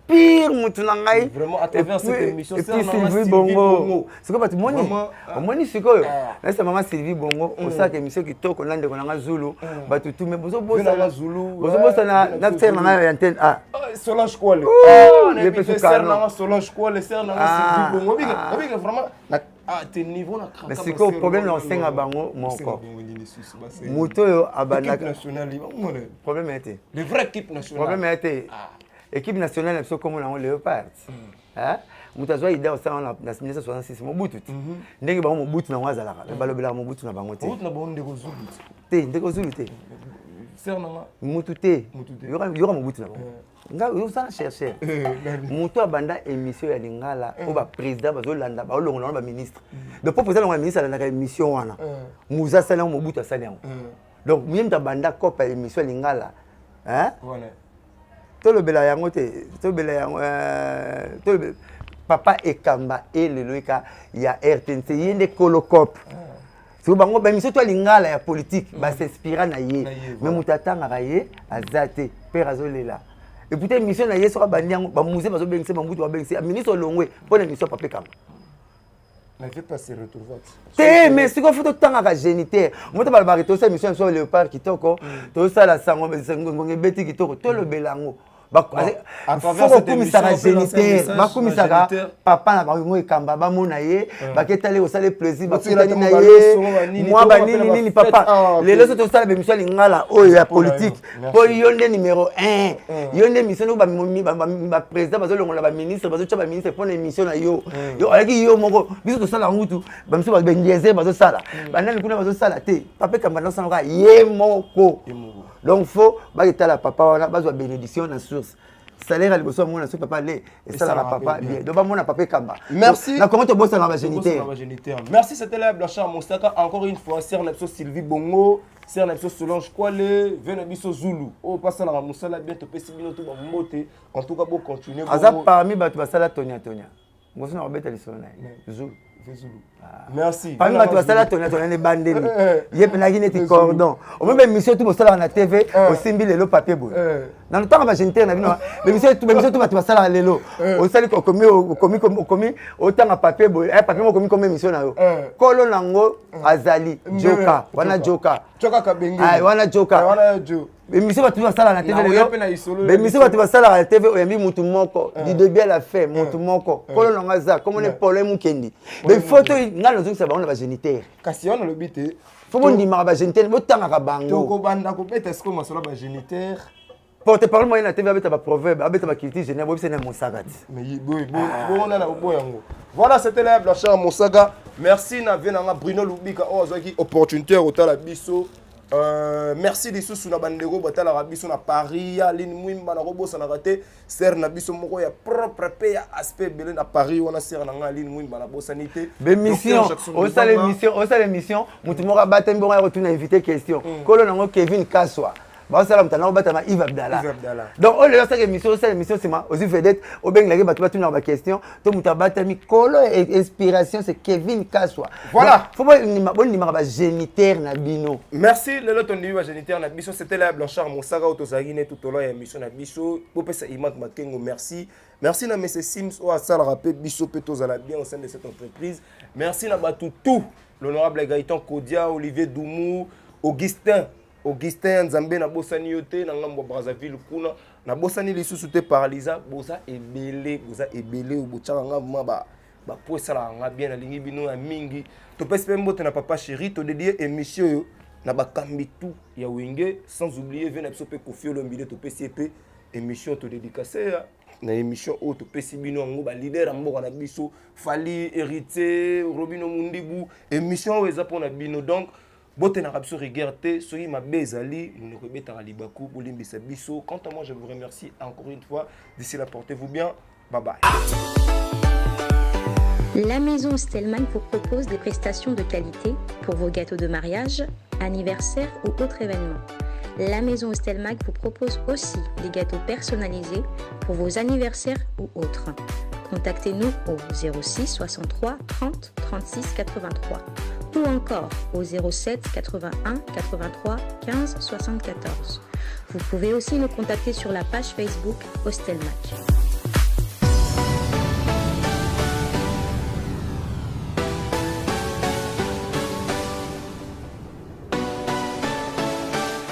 Pire mutu na ngai. Vraiment, à travers cette émission. Et puis Sylvie Bongo, sikoyo bato moni, omoni sikoyo nayesa mama Sylvie Bongo, osalaka émission kitoko na ndeko na nga Zulu, bato tu me bozobosana na sere na ngai ya antenne A. Solange Kwale, ye mpe Solange Kwale, sere na nga Sylvie Bongo, obike vraiment te niveau na. Mais sikoyo problème na osenga bango moko, moto oyo abandaka, problème ya te. Le vrai équipe nationale. Problème ya te, équipe nationale na biso kombo nango Léopard. Moto azwa idée osala na 1966, Mobutu te. Ndenge bango Mobutu nango azalaka, me balobelaka Mobutu na bango te. Te, ndeko Zulu te, mutu te, yoka Mobutu na bango. Nga osala chercheur, moto abanda émission ya lingala oyo baprésident bazolanda, baolongola wana baministre. Donc po président longola ministre, alandaka émission wana. Muza asali yango, Mobutu asali yango. Donc ye moto abanda cope ya émission ya lingala. Tolobela yango te, tolobela yango. Papa Ekamba elelo eka ya RTNC, ye nde kolo cope. Siko bango baémission to ya lingala ya politique, bas'inspira na ye, mais moto atangaka ye aza te. Père azolela epuis émission na ye, soki abandi yango, bamusée bazobengisa, bamutu babengisa, ministre olongwe mpo na émission Papa Ekamba. Te, mais sikoyo faut totangaka géniteur. Moto balobaka, tosala émission ya biso Léopard kitoko, tosala sango ngongo ebeti kitoko, tolobela yango. Faut kokumisaka géniteur, bakumisaka papa na bango Ekamba, bamona ye, baketali kosala plaisir, bakutani na ye mwa banini nini. Papa, lelo so tosala bémission ya lingala oyo ya politique, mpo yo nde numéro 1, yo nde émission baprésident bazolongola baministre, bazotya baministre mpona émission na yo. Yo alaki yo moko, biso tosala ngutu, bamiso bengiezer bazosala, banani kuna bazosala te. Papa Ekamba nasala kaka ye moko. Donc faut baketala papa wana, bazwa bénédiction na source. Salaire ya liboso bamona soki papa le esalaka papa bien. Donc bamona papa Ekamba. Merci. Na Kongo tobosana bagéniteur. Merci, c'était là Blanchard Mosaka encore une fois, sere na biso Sylvie Bongo, sere na biso Solange Kwale, ve na biso Zulu oyo basalaka mosala bien. Topesi bino to bambote. En tout cas, bocontinue. Aza parmi bato basala tonia tonia ngoso na kobeta lisolo na ye, Zulu. Merci. Parmi bato basala tonia tonia na ebandeli, ye mpenaki neti cordon. Omoi baémission tu bosalaka na TV, osimbi lelo papier boye na ntango bagéniteur na bino. Bémission tu bato basalaka lelo, osali, okomi, okomi, okomi, otanga papier boye, papier moko okomi komi émission na yo. Kolo nango azali joka wana, joka wana, joka. Émission bato basalaka na TV lelo, bémission bato basalaka na TV, oyambi mutu moko du début à la fin, mutu moko, kolo nango aza komona Paulin Mukendi. Mais faut to ngai nazongisa bango na bagéniteur. Kasi wana olobi te. Faut bondimaka bagéniteur, botangaka bango. Tokobanda kobeta sikoyo masolo ya bagéniteur. Porte parole moyen na TV abeta baproverbe, abeta baculture générale, boyebisa na Mosaka ti. Bongo na bobo yango. Voilà, c'était là Blanchard Mosaka. Merci na vie nanga Bruno Lubika oyo azwaki opportunité ya kotala biso. Merci lisusu na bandeko batalaka biso na Paris, ya Aline Mwimba, nakobosanaka te, sere na biso moko ya propre mpe ya aspect ebele na Paris wana, sere na ngai Aline Mwimba, nabosani te. Bémission, osala émission, osala émission, motu moko abatami bongo ya kotuna invité question, kolo nango Kevin Kaswa, basala moto anako batama Yves Abdallah. Donc oyo lelo osala émission, osala émission, nsima ozwi vedette, obengelaki bato batunaka baquestion to moto abatami. Kolo inspiration, c'est Kevin Kaswa. Voilà. Faut bondimaka bagéniteur na bino. Merci. Lelo tondimi bagéniteur na biso. C'était la Blanchard Mosaka oyo tozalaki ne tout au long ya émission na biso. Bopesa Imak Makengo merci. Merci na monsieur Sims oyo asalaka mpe biso mpe tozala bien au sein de cette entreprise. Merci na bato tout, l'honorable Gaëtan Kodia, Olivier Doumou, Augustin, Augustin Nzambe, nabosani yo te na ngambo ya Brazzaville kuna. Nabosani lisusu te Paralisa. Boza ebele, boza ebele oyo botiaka nga ma bapo esalaka nga bien. Nalingi bino ya mingi. Topesi mpe mbote na papa chéri. Todédier émission oyo na bakambi tout ya Wenge, sans oublier ve na biso mpe Kofi Olombile. Topesi ye mpe émission, todédicace na émission oyo, topesi bino yango, baleader ya mboka na biso, Fally, Héritier, Robino Mundibu. Émission oyo eza mpona bino. Donc Botenaka biso rigueur te, soki mabe ezali, monoko ebetaka libaku, bolimbisa biso. Quant à moi, je vous remercie encore une fois. D'ici là, portez-vous bien. Bye bye. La maison Stellman vous propose des prestations de qualité pour vos gâteaux de mariage, anniversaire ou autres événements. La maison Stelmag vous propose aussi des gâteaux personnalisés pour vos anniversaires ou autres. Contactez-nous au 06 63 30 36 83 ou encore au 07 81 83 15 74. Vous pouvez aussi nous contacter sur la page Facebook Hostelmac.